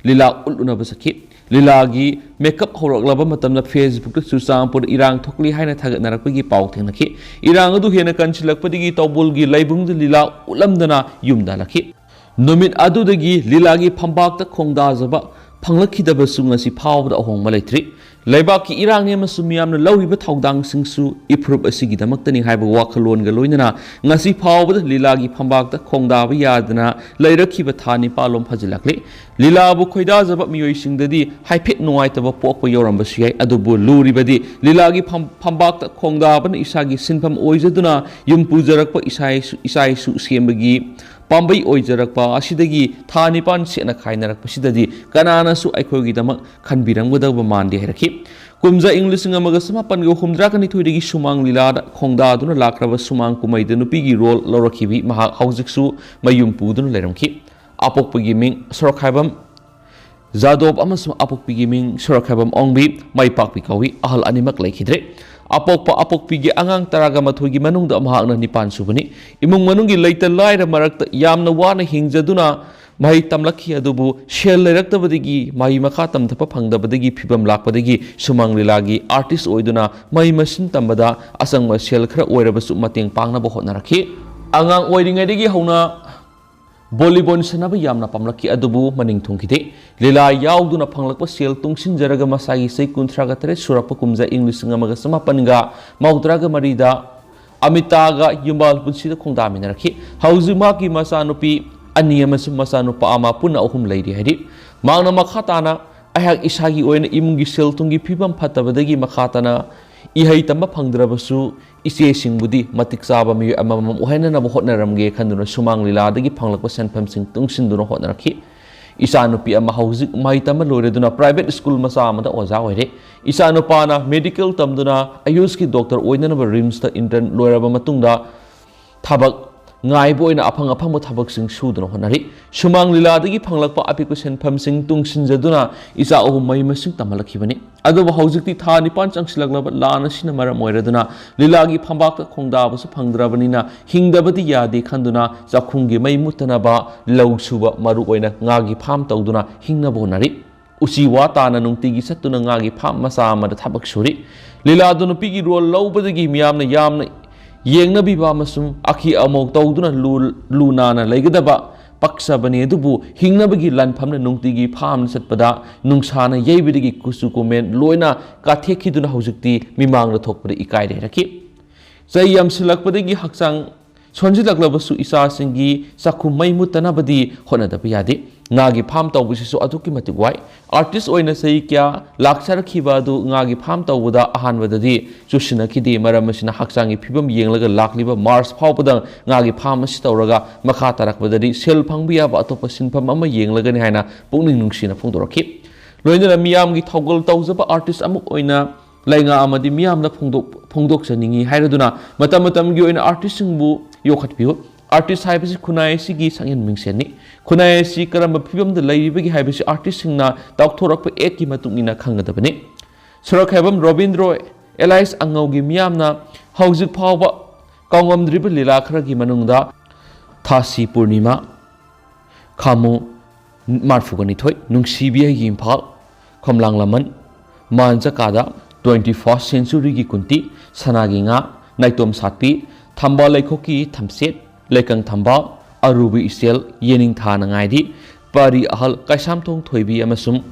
ꯂꯤꯂꯥ ꯎꯠꯂꯨꯅꯕ ꯆꯠꯈꯤ꯫ ꯂꯤꯂꯥꯒꯤ ꯃꯦꯀꯞ ꯍꯧꯔꯛꯂꯕ ꯃꯇꯝꯗ ꯐꯦꯁꯕꯨꯛꯇ ꯆꯨꯔꯆꯥꯟꯄꯨꯔꯗ ꯏꯔꯥꯡ ꯊꯣꯛꯂꯤ ꯍꯥꯏꯅ ꯊꯥꯒꯠꯅꯔꯛꯄꯒꯤ ꯄꯥꯎ ꯊꯦꯡꯅꯈꯤ꯫ ꯏꯔꯥꯡ ꯑꯗꯨ ꯍꯦꯟꯅ ꯀꯟꯁꯤꯜꯂꯛꯄꯗꯒꯤ ꯇꯥꯎꯕꯨꯜꯒꯤ ꯂꯥꯏꯕꯨꯡꯗ ꯂꯤꯂꯥ ꯎꯠꯂꯝꯗꯅ ꯌꯨꯝꯗ ꯍꯜꯂꯛꯈꯤ꯫ ꯅꯨꯃꯤꯠ ꯑꯗꯨꯗꯒꯤ ꯂꯤꯂꯥꯒꯤ ꯐꯝꯕꯥꯛꯇ ꯈꯣꯡꯗꯥꯖꯕ ꯐꯪꯂꯛꯈꯤꯗꯕꯁꯨ ꯉꯁꯤ ꯐꯥꯎꯕꯗ ꯑꯍꯣꯡꯕ ꯂꯩꯇ꯭ꯔꯤ꯫ ꯂꯩꯕꯥꯛꯀꯤ ꯏꯔꯥꯡꯅꯤ ꯑꯃꯁꯨꯡ ꯃꯤꯌꯥꯝꯅ ꯂꯧꯔꯤꯕ ꯊꯧꯗꯥꯡꯁꯤꯡꯁꯨ ꯏꯐꯨꯔꯨꯞ ꯑꯁꯤꯒꯤꯗꯃꯛꯇꯅꯤ ꯍꯥꯏꯕ ꯋꯥꯈꯜꯂꯣꯟꯒ ꯂꯣꯏꯅꯅ ꯉꯁꯤ ꯐꯥꯎꯕꯗ ꯂꯤꯂꯥꯒꯤ ꯐꯝꯕꯥꯛꯇ ꯈꯣꯡꯗꯥꯕ ꯌꯥꯗꯅ ꯂꯩꯔꯛꯈꯤꯕ ꯊꯥ ꯅꯤꯄꯥꯜꯂꯣꯝ ꯐꯥꯖꯤꯜꯂꯛꯂꯤ꯫ ꯂꯤꯂꯥꯕꯨ ꯈꯣꯏꯗꯥꯖꯕ ꯃꯤꯑꯣꯏꯁꯤꯡꯗꯗꯤ ꯍꯥꯏꯐꯦꯠ ꯅꯨꯡꯉꯥꯏꯇꯕ ꯄꯣꯛꯄ ꯌꯥꯎꯔꯝꯕꯁꯨ ꯌꯥꯏ, ꯑꯗꯨꯕꯨ ꯂꯨꯔꯤꯕꯗꯤ ꯂꯤꯂꯥꯒꯤ ꯐꯝ-, ꯐꯝꯕꯥꯛꯇ ꯈꯣꯡꯗꯥꯕꯅ ꯏꯁꯥꯒꯤ ꯁꯤꯟꯐꯝ ꯑꯣꯏꯖꯗꯨꯅ ꯌꯨꯝ ꯄꯨꯖꯔꯛꯄ ꯏꯁꯥ ꯏꯁꯨ, ꯏꯆꯥ ꯏꯁꯨ ꯁꯦꯝꯕꯒꯤ ꯄꯥꯝꯕꯩ ꯑꯣꯏꯖꯔꯛꯄ ꯑꯁꯤꯗꯒꯤ ꯊꯥ ꯅꯤꯄꯥꯟ ꯁꯦꯠꯅ ꯈꯥꯏꯅꯔꯛꯄꯁꯤꯗꯗꯤ ꯀꯅꯥꯅꯁꯨ ꯑꯩꯈꯣꯏꯒꯤꯗꯃꯛ ꯈꯟꯕꯤꯔꯝꯒꯗꯕ ꯃꯥꯟꯗꯦ ꯍꯥꯏꯔꯛꯈꯤ꯫ ꯀꯨꯝꯖꯥ ꯏꯪ ꯂꯤꯁꯤꯡ ꯑꯃꯒ ꯆꯃꯥꯄꯟꯒ ꯍꯨꯝꯗ꯭ꯔꯥꯒ ꯅꯤꯊꯣꯏꯗꯒꯤ ꯁꯨꯃꯥꯡ ꯂꯤꯂꯥꯗ ꯈꯣꯡꯗꯥꯗꯨꯅ ꯂꯥꯛꯈ꯭ꯔꯕ ꯁꯨꯃꯥꯡ ꯀꯨꯝꯍꯩꯗ ꯅꯨꯄꯤꯒꯤ ꯔꯣꯜ ꯂꯧꯔꯛꯈꯤꯕꯤ ꯃꯍꯥꯛ ꯍꯧꯖꯤꯛꯁꯨ ꯃꯌꯨꯝ ꯄꯨꯗꯨꯅ ꯂꯩꯔꯝꯈꯤ꯫ ꯑꯄꯣꯛꯄꯒꯤ ꯃꯤꯡ ꯁꯣꯔꯣꯛꯈꯥꯏꯕꯝ ꯖꯥꯗꯣꯕ ꯑꯃꯁꯨꯡ ꯑꯄꯣꯛꯄꯤꯒꯤ ꯃꯤꯡ ꯁꯣꯔꯣꯛꯈꯥꯏꯕꯝ ꯑꯣꯡꯕꯤ ꯃꯥꯏꯄꯥꯛꯄꯤ ꯀꯧꯏ꯫ ꯑꯍꯜ ꯑꯅꯤꯃꯛ ꯂꯩꯈꯤꯗ꯭ꯔꯦ꯫ ꯑꯄꯣꯛꯄ ꯑꯄꯣꯛꯄꯤꯒꯤ ꯑꯉꯥꯡ ꯇꯔꯥꯒ ꯃꯥꯊꯣꯏꯒꯤ ꯃꯅꯨꯡꯗ ꯃꯍꯥꯛꯅ ꯅꯤꯄꯥꯟ ꯁꯨꯕꯅꯤ꯫ ꯏꯃꯨꯡ ꯃꯅꯨꯡꯒꯤ ꯂꯩꯇ ꯂꯥꯏꯔ ꯃꯔꯛꯇ ꯌꯥꯝꯅ ꯋꯥꯅ ꯍꯤꯡꯖꯗꯨꯅ ꯃꯍꯩ ꯇꯝꯂꯛꯈꯤ, ꯑꯗꯨꯕꯨ ꯁꯦꯜ ꯂꯩꯔꯛꯇꯕꯗꯒꯤ ꯃꯍꯩ ꯃꯈꯥ ꯇꯝꯊꯕ ꯐꯪꯗꯕꯗꯒꯤ ꯐꯤꯕꯝ ꯂꯥꯛꯄꯗꯒꯤ ꯁꯨꯃꯥꯡ ꯂꯤꯂꯥꯒꯤ ꯑꯥꯔꯇꯤꯁ ꯑꯣꯏꯗꯨꯅ ꯃꯍꯩ ꯃꯁꯤꯡ ꯇꯝꯕꯗ ꯑꯆꯪꯕ ꯁꯦꯜ ꯈꯔ ꯑꯣꯏꯔꯕꯁꯨ ꯃꯇꯦꯡ ꯄꯥꯡꯅꯕ ꯍꯣꯠꯅꯔꯛꯈꯤ꯫ ꯑꯉꯥꯡ ꯑꯣꯏꯔꯤꯉꯩꯗꯒꯤ ꯍꯧꯅ ꯚꯣꯂꯤꯕꯣꯜ ꯁꯥꯟꯅꯕ ꯌꯥꯝꯅ ꯄꯥꯝꯂꯛꯈꯤ, ꯑꯗꯨꯕꯨ ꯃꯅꯤꯡ ꯊꯨꯡꯈꯤꯗꯦ꯫ ꯂꯤꯂꯥ ꯌꯥꯎꯗꯨꯅ ꯐꯪꯂꯛꯄ ꯁꯦꯜ ꯇꯨꯡꯁꯤꯟꯖꯔꯒ ꯃꯁꯥꯒꯤ ꯆꯍꯤ ꯀꯨꯟꯊ꯭ꯔꯥꯒ ꯇꯔꯦꯠ ꯁꯨꯔꯛꯄ ꯀꯨꯝꯖꯥ ꯏꯪ ꯂꯤꯁꯤꯡ ꯑꯃꯒ ꯆꯃꯥꯄꯟꯒ ꯃꯧꯗ꯭ꯔꯥꯒ ꯃꯔꯤꯗ ꯑꯃꯤꯇꯥꯒ ꯌꯨꯝꯕꯥꯜ ꯄꯨꯟꯁꯤꯗ ꯈꯣꯡꯗꯥꯃꯤꯟꯅꯔꯛꯈꯤ꯫ ꯍꯧꯖꯤꯛ ꯃꯍꯥꯛꯀꯤ ꯃꯆꯥꯅꯨꯄꯤ ꯑꯅꯤ ꯑꯃꯁꯨꯡ ꯃꯆꯥꯅꯨꯄꯥ ꯑꯃ ꯄꯨꯟꯅ ꯑꯍꯨꯝ ꯂꯩꯔꯤ ꯍꯥꯏꯔꯤ꯫ ꯃꯍꯥꯛꯅ ꯃꯈꯥ ꯇꯥꯅ, "ꯑꯩꯍꯥꯛ ꯏꯁꯥꯒꯤ ꯑꯣꯏꯅ ꯏꯃꯨꯡꯒꯤ ꯁꯦꯜ ꯊꯨꯝꯒꯤ ꯐꯤꯕꯝ ꯐꯠꯇꯕꯗꯒꯤ ꯃꯈꯥ ꯇꯥꯅ ꯏꯍꯩ ꯇꯝꯕ ꯐꯪꯗ꯭ꯔꯕꯁꯨ, ꯏꯆꯦꯁꯤꯡꯕꯨꯗꯤ ꯃꯇꯤꯛ ꯆꯥꯕ ꯃꯤꯑꯣꯏ ꯑꯃꯃꯝ ꯑꯣꯏꯍꯟꯅꯅꯕ ꯍꯣꯠꯅꯔꯝꯒꯦ ꯈꯟꯗꯨꯅ ꯁꯨꯃꯥꯡ ꯂꯤꯂꯥꯗꯒꯤ ꯐꯪꯂꯛꯄ ꯁꯦꯟꯐꯝꯁꯤꯡ ꯇꯨꯡꯁꯤꯟꯗꯨꯅ ꯍꯣꯠꯅꯔꯛꯈꯤ꯫ ꯏꯆꯥꯅꯨꯄꯤ ꯑꯃ ꯍꯧꯖꯤꯛ ꯃꯍꯩ ꯇꯝꯕ ꯂꯣꯏꯔꯗꯨꯅ ꯄ꯭ꯔꯥꯏꯚꯦꯠ ꯁ꯭ꯀꯨꯜ ꯃꯆꯥ ꯑꯃꯗ ꯑꯣꯖꯥ ꯑꯣꯏꯔꯦ꯫ ꯏꯆꯥꯅꯨꯄꯥꯅ ꯃꯦꯗꯤꯀꯦꯜ ꯇꯝꯗꯨꯅ ꯑꯌꯨꯁꯀꯤ ꯗꯣꯛꯇꯔ ꯑꯣꯏꯅꯅꯕ ꯔꯤꯝꯁꯇ ꯏꯟꯇꯔꯟ ꯂꯣꯏꯔꯕ ꯃꯇꯨꯡꯗ ꯊꯕꯛ ꯉꯥꯏꯕ ꯑꯣꯏꯅ ꯑꯐꯪ ꯑꯐꯪꯕ ꯊꯕꯛꯁꯤꯡ ꯁꯨꯗꯨꯅ ꯍꯣꯠꯅꯔꯤ꯫ ꯁꯨꯃꯥꯡ ꯂꯤꯂꯥꯗꯒꯤ ꯐꯪꯂꯛꯄ ꯑꯄꯤꯛꯄ ꯁꯦꯟꯐꯝꯁꯤꯡ ꯇꯨꯡꯁꯤꯟꯖꯗꯨꯅ ꯏꯆꯥ ꯑꯍꯨꯝ ꯃꯍꯩ ꯃꯁꯤꯡ ꯇꯝꯍꯜꯂꯛꯈꯤꯕꯅꯤ꯫ ꯑꯗꯨꯕꯨ ꯍꯧꯖꯤꯛꯇꯤ ꯊꯥ ꯅꯤꯄꯥꯟ ꯆꯪꯁꯤꯜꯂꯛꯂꯕ ꯂꯥꯟ ꯑꯁꯤꯅ ꯃꯔꯝ ꯑꯣꯏꯔꯗꯨꯅ ꯂꯤꯂꯥꯒꯤ ꯐꯝꯄꯥꯛꯇ ꯈꯣꯡꯗꯥꯕꯁꯨ ꯐꯪꯗ꯭ꯔꯕꯅꯤꯅ ꯍꯤꯡꯗꯕꯗꯤ ꯌꯥꯗꯦ ꯈꯟꯗꯨꯅ ꯆꯥꯛꯈꯨꯝꯒꯤ ꯃꯩ ꯃꯨꯠꯇꯅꯕ ꯂꯧ ꯁꯨꯕ, ꯃꯔꯨꯑꯣꯏꯅ ꯉꯥꯒꯤ ꯐꯥꯝ ꯇꯧꯗꯨꯅ ꯍꯤꯡꯅꯕ ꯍꯣꯠꯅꯔꯤ꯫ ꯎꯆꯤ ꯋꯥ ꯇꯥꯅ ꯅꯨꯡꯇꯤꯒꯤ ꯆꯠꯇꯨꯅ ꯉꯥꯒꯤ ꯐꯥꯝ ꯃꯆꯥ ꯑꯃꯗ ꯊꯕꯛ ꯁꯨꯔꯤ꯫ ꯂꯤꯂꯥꯗꯨ ꯅꯨꯄꯤꯒꯤ ꯔꯣꯜ ꯂꯧꯕꯗꯒꯤ ꯃꯤꯌꯥꯝꯅ ꯌꯥꯝꯅ ꯌꯦꯡꯅꯕꯤꯕ ꯑꯃꯁꯨꯡ ꯑꯈꯤ ꯑꯃꯧ ꯇꯧꯗꯨꯅ ꯂꯨ, ꯂꯨ ꯅꯥꯟꯅ ꯂꯩꯒꯗꯕ ꯄꯛꯆꯕꯅꯤ, ꯑꯗꯨꯕꯨ ꯍꯤꯡꯅꯕꯒꯤ ꯂꯥꯟꯐꯝꯅ ꯅꯨꯡꯇꯤꯒꯤ ꯐꯥꯝꯗ ꯆꯠꯄꯗ ꯅꯨꯡꯁꯥꯅ ꯌꯩꯕꯗꯒꯤ ꯀꯨꯆꯨ ꯀꯨꯃꯦꯟ ꯂꯣꯏꯅ ꯀꯥꯊꯦꯛꯈꯤꯗꯨꯅ ꯍꯧꯖꯤꯛꯇꯤ ꯃꯤꯃꯥꯡꯗ ꯊꯣꯛꯄꯗ ꯏꯀꯥꯏꯔꯦ ꯍꯥꯏꯔꯛꯈꯤ꯫ ꯆꯍꯤ ꯌꯥꯝꯁꯤꯜꯂꯛꯄꯗꯒꯤ ꯍꯛꯆꯥꯡ ꯁꯣꯟꯖꯤꯜꯂꯛꯂꯕꯁꯨ ꯏꯆꯥꯁꯤꯡꯒꯤ ꯆꯥꯛꯈꯨꯝ ꯃꯩ ꯃꯨꯠꯇꯅꯕꯗꯤ ꯍꯣꯠꯅꯗꯕ ꯌꯥꯗꯦ꯫ ꯉꯥꯒꯤ ꯐꯥꯝ ꯇꯧꯕꯁꯤꯁꯨ ꯑꯗꯨꯛꯀꯤ ꯃꯇꯤꯛ ꯋꯥꯏ꯫ ꯑꯥꯔꯇꯤꯁ ꯑꯣꯏꯅ ꯆꯍꯤ ꯀꯌꯥ ꯂꯥꯛꯆꯔꯛꯈꯤꯕ ꯑꯗꯨ ꯉꯥꯒꯤ ꯐꯥꯝ ꯇꯧꯕꯗ ꯑꯍꯥꯟꯕꯗꯗꯤ ꯆꯨꯁꯤꯟꯅꯈꯤꯗꯦ꯫ ꯃꯔꯝ ꯑꯁꯤꯅ ꯍꯛꯆꯥꯡꯒꯤ ꯐꯤꯕꯝ ꯌꯦꯡꯂꯒ ꯂꯥꯛꯂꯤꯕ ꯃꯥꯔꯆ ꯐꯥꯎꯕꯗ ꯉꯥꯒꯤ ꯐꯥꯝ ꯑꯁꯤ ꯇꯧꯔꯒ ꯃꯈꯥ ꯇꯥꯔꯛꯄꯗꯗꯤ ꯁꯦꯜ ꯐꯪꯕ ꯌꯥꯕ ꯑꯇꯣꯞꯄ ꯁꯤꯟꯐꯝ ꯑꯃ ꯌꯦꯡꯂꯒꯅꯤ ꯍꯥꯏꯅ ꯄꯨꯛꯅꯤꯡ ꯅꯨꯡꯁꯤꯅ ꯐꯣꯡꯗꯣꯔꯛꯈꯤ꯫ ꯂꯣꯏꯅꯅ ꯃꯤꯌꯥꯝꯒꯤ ꯊꯧꯒꯜ ꯇꯧꯖꯕ ꯑꯥꯔꯇꯤꯁ ꯑꯃ ꯑꯣꯏꯅ ꯂꯩꯉꯥꯛ ꯑꯃꯗꯤ ꯃꯤꯌꯥꯝꯗ ꯐꯣꯡꯗꯣꯛ-, ꯐꯣꯡꯗꯣꯛꯆꯅꯤꯡꯏ ꯍꯥꯏꯔꯗꯨꯅ ꯃꯇꯝ ꯃꯇꯝꯒꯤ ꯑꯣꯏꯅ ꯑꯥꯔꯇꯤꯁꯁꯤꯡꯕꯨ ꯌꯣꯛꯈꯠꯄꯤꯌꯨ꯫ ꯑꯥꯔꯇꯤꯁ ꯍꯥꯏꯕꯁꯤ ꯈꯨꯟꯅꯥꯏ ꯑꯁꯤꯒꯤ ꯁꯛꯍꯦꯟ ꯃꯤꯡꯁꯦꯟꯅꯤ꯫ ꯈꯨꯟꯅꯥꯏ ꯑꯁꯤ ꯀꯔꯝꯕ ꯐꯤꯕꯝꯗ ꯂꯩꯔꯤꯕꯒꯦ ꯍꯥꯏꯕꯁꯤ ꯑꯥꯔꯇꯤꯁꯁꯤꯡꯅ ꯇꯥꯎꯊꯣꯔꯛꯄ ꯑꯦꯛꯀꯤ ꯃꯇꯨꯡ ꯏꯟꯅ ꯈꯪꯒꯗꯕꯅꯤ꯫ ꯁꯣꯔꯣꯛꯈꯥꯏꯕꯝ ꯔꯣꯕꯤꯟꯗ꯭ꯔꯣ ꯑꯦꯂꯥꯏꯁ ꯑꯉꯧꯒꯤ ꯃꯤꯌꯥꯝꯅ ꯍꯧꯖꯤꯛ ꯐꯥꯎꯕ ꯀꯥꯎꯉꯝꯗ꯭ꯔꯤꯕ ꯂꯤꯂꯥ ꯈꯔꯒꯤ ꯃꯅꯨꯡꯗ ꯊꯥꯁꯤ ꯄꯨꯔꯅꯤꯃꯥ, ꯈꯥꯃꯨ ꯃꯔꯐꯨꯒ ꯅꯤꯊꯣꯏ, ꯅꯨꯡꯁꯤꯕꯤ ꯑꯩꯒꯤ ꯏꯝꯐꯥꯜ, ꯈꯣꯝꯂꯥꯡ ꯂꯃꯟ, ꯃꯥꯟ ꯖꯀꯥꯗ, twenty first centuryꯒꯤ ꯀꯨꯟꯇꯤ, ꯁꯅꯥꯒꯤ ꯉꯥ, ꯅꯥꯏꯇꯣꯝ ꯁꯥꯠꯄꯤ, ꯊꯝꯕꯥꯜ ꯂꯩꯈꯣꯛꯀꯤ ꯊꯝꯆꯦꯠ, ꯂꯩꯀꯪ ꯊꯝꯕꯥꯜ, ꯑꯔꯨꯕ ꯏꯆꯦꯜ, ꯌꯦꯅꯤꯡꯊꯥꯅ ꯉꯥꯏꯔꯤ, ꯄꯥꯔꯤ ꯑꯍꯜ, ꯀꯩꯁꯥꯝꯊꯣꯡ ꯊꯣꯏꯕꯤ ꯑꯃꯁꯨꯡ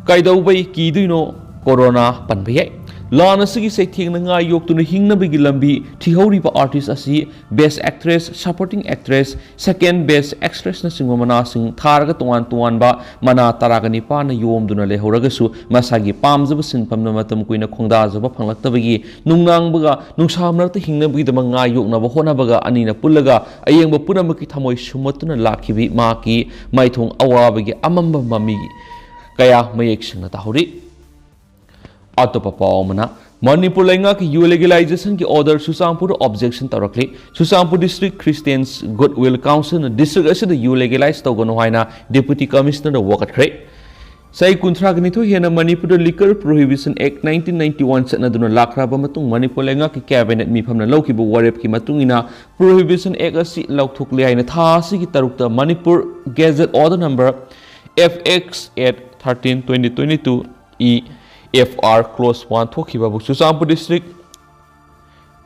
ꯀꯩꯗꯧꯕꯩ ꯀꯤꯗꯣꯏꯅꯣ ꯀꯣꯔꯣꯅꯥ ꯄꯟꯕ ꯌꯥꯏ꯫ ꯂꯥꯟ ꯑꯁꯤꯒꯤ ꯆꯩꯊꯦꯡꯅ ꯉꯥ ꯌꯣꯛꯇꯨꯅ ꯍꯤꯡꯅꯕꯒꯤ ꯂꯝꯕꯤ ꯊꯤꯍꯧꯔꯤꯕ ꯑꯥꯔꯇꯤꯁ ꯑꯁꯤ Best Actress, Supporting Actress, Second Best Actressꯅꯆꯤꯡꯕ ꯃꯅꯥꯁꯤꯡ ꯊꯥꯔꯒ ꯇꯣꯉꯥꯟ ꯇꯣꯉꯥꯟꯕ ꯃꯅꯥ ꯇꯔꯥꯒ ꯅꯤꯄꯥꯟꯅ ꯌꯣꯝꯗꯨꯅ ꯂꯩꯍꯧꯔꯒꯁꯨ ꯃꯁꯥꯒꯤ ꯄꯥꯝꯖꯕ ꯁꯤꯟꯐꯝꯗ ꯃꯇꯝ ꯀꯨꯏꯅ ꯈꯣꯡꯗꯥꯖꯕ ꯐꯪꯂꯛꯇꯕꯒꯤ ꯅꯨꯡꯅꯥꯡꯕꯒ ꯅꯨꯡꯁꯥ ꯃꯔꯛꯇ ꯍꯤꯡꯅꯕꯒꯤꯗꯃꯛ ꯉꯥ ꯌꯣꯛꯅꯕ ꯍꯣꯠꯅꯕꯒ ꯑꯅꯤꯅ ꯄꯨꯜꯂꯒ ꯑꯌꯦꯡꯕ ꯄꯨꯝꯅꯃꯛꯀꯤ ꯊꯃꯣꯏ ꯁꯨꯝꯃꯠꯇꯨꯅ ꯂꯥꯛꯈꯤꯕꯤ ꯃꯍꯥꯛꯀꯤ ꯃꯥꯏꯊꯣꯡ ꯑꯋꯥꯕꯒꯤ ꯑꯃꯝꯕ ꯃꯃꯤ ꯀꯌꯥ ꯃꯌꯦꯛ ꯁꯦꯡꯅ ꯇꯥꯍꯧꯔꯤ꯫ ꯑꯇꯣꯞꯄ ꯄꯥꯎ ꯑꯃꯅ, ꯃꯅꯤꯄꯨꯔ ꯂꯩꯉꯥꯛꯀꯤ U ꯂꯤꯒꯦꯂꯥꯏꯖꯦꯁꯟꯒꯤ order ꯆꯨꯔꯆꯥꯟꯄꯨꯔꯗ objection ꯇꯧꯔꯛꯂꯤ꯫ Churachandpur district Christians goodwill ꯀꯥꯎꯟꯁꯤꯜꯅ ꯗꯤꯁꯇ꯭ꯔꯤꯛ ꯑꯁꯤꯗ ꯌꯨ ꯂꯤꯒꯦꯂꯥꯏꯖ ꯇꯧꯒꯅꯨ ꯍꯥꯏꯅ ꯗꯤꯄꯨꯇꯤ ꯀꯃꯤꯁꯅꯔꯗ ꯋꯥꯀꯠꯈ꯭ꯔꯦ꯫ ꯆꯍꯤ ꯀꯨꯟꯊ꯭ꯔꯥꯒ ꯅꯤꯊꯣꯏ ꯍꯦꯟꯅ ꯃꯅꯤꯄꯨꯔꯗ Liquor Prohibition Act nineteen ninety one ꯆꯠꯅꯗꯨꯅ ꯂꯥꯛꯈ꯭ꯔꯕ ꯃꯇꯨꯡ ꯃꯅꯤꯄꯨꯔ ꯂꯩꯉꯥꯛꯀꯤ ꯀꯦꯕꯤꯅꯦꯠ ꯃꯤꯐꯝꯅ ꯂꯧꯈꯤꯕ ꯋꯥꯔꯦꯞꯀꯤ ꯃꯇꯨꯡ ꯏꯟꯅ Prohibition Act ꯑꯁꯤ ꯂꯧꯊꯣꯛꯂꯦ ꯍꯥꯏꯅ ꯊꯥ ꯑꯁꯤꯒꯤ ꯇꯔꯨꯛꯇ Manipur Gazette Order Number F X at thirteen twenty twenty two E F R Clause one ꯊꯣꯛꯈꯤꯕꯕꯨ ꯆꯨꯔꯆꯥꯟꯄꯨꯔ ꯗꯤꯁꯇ꯭ꯔꯤꯛ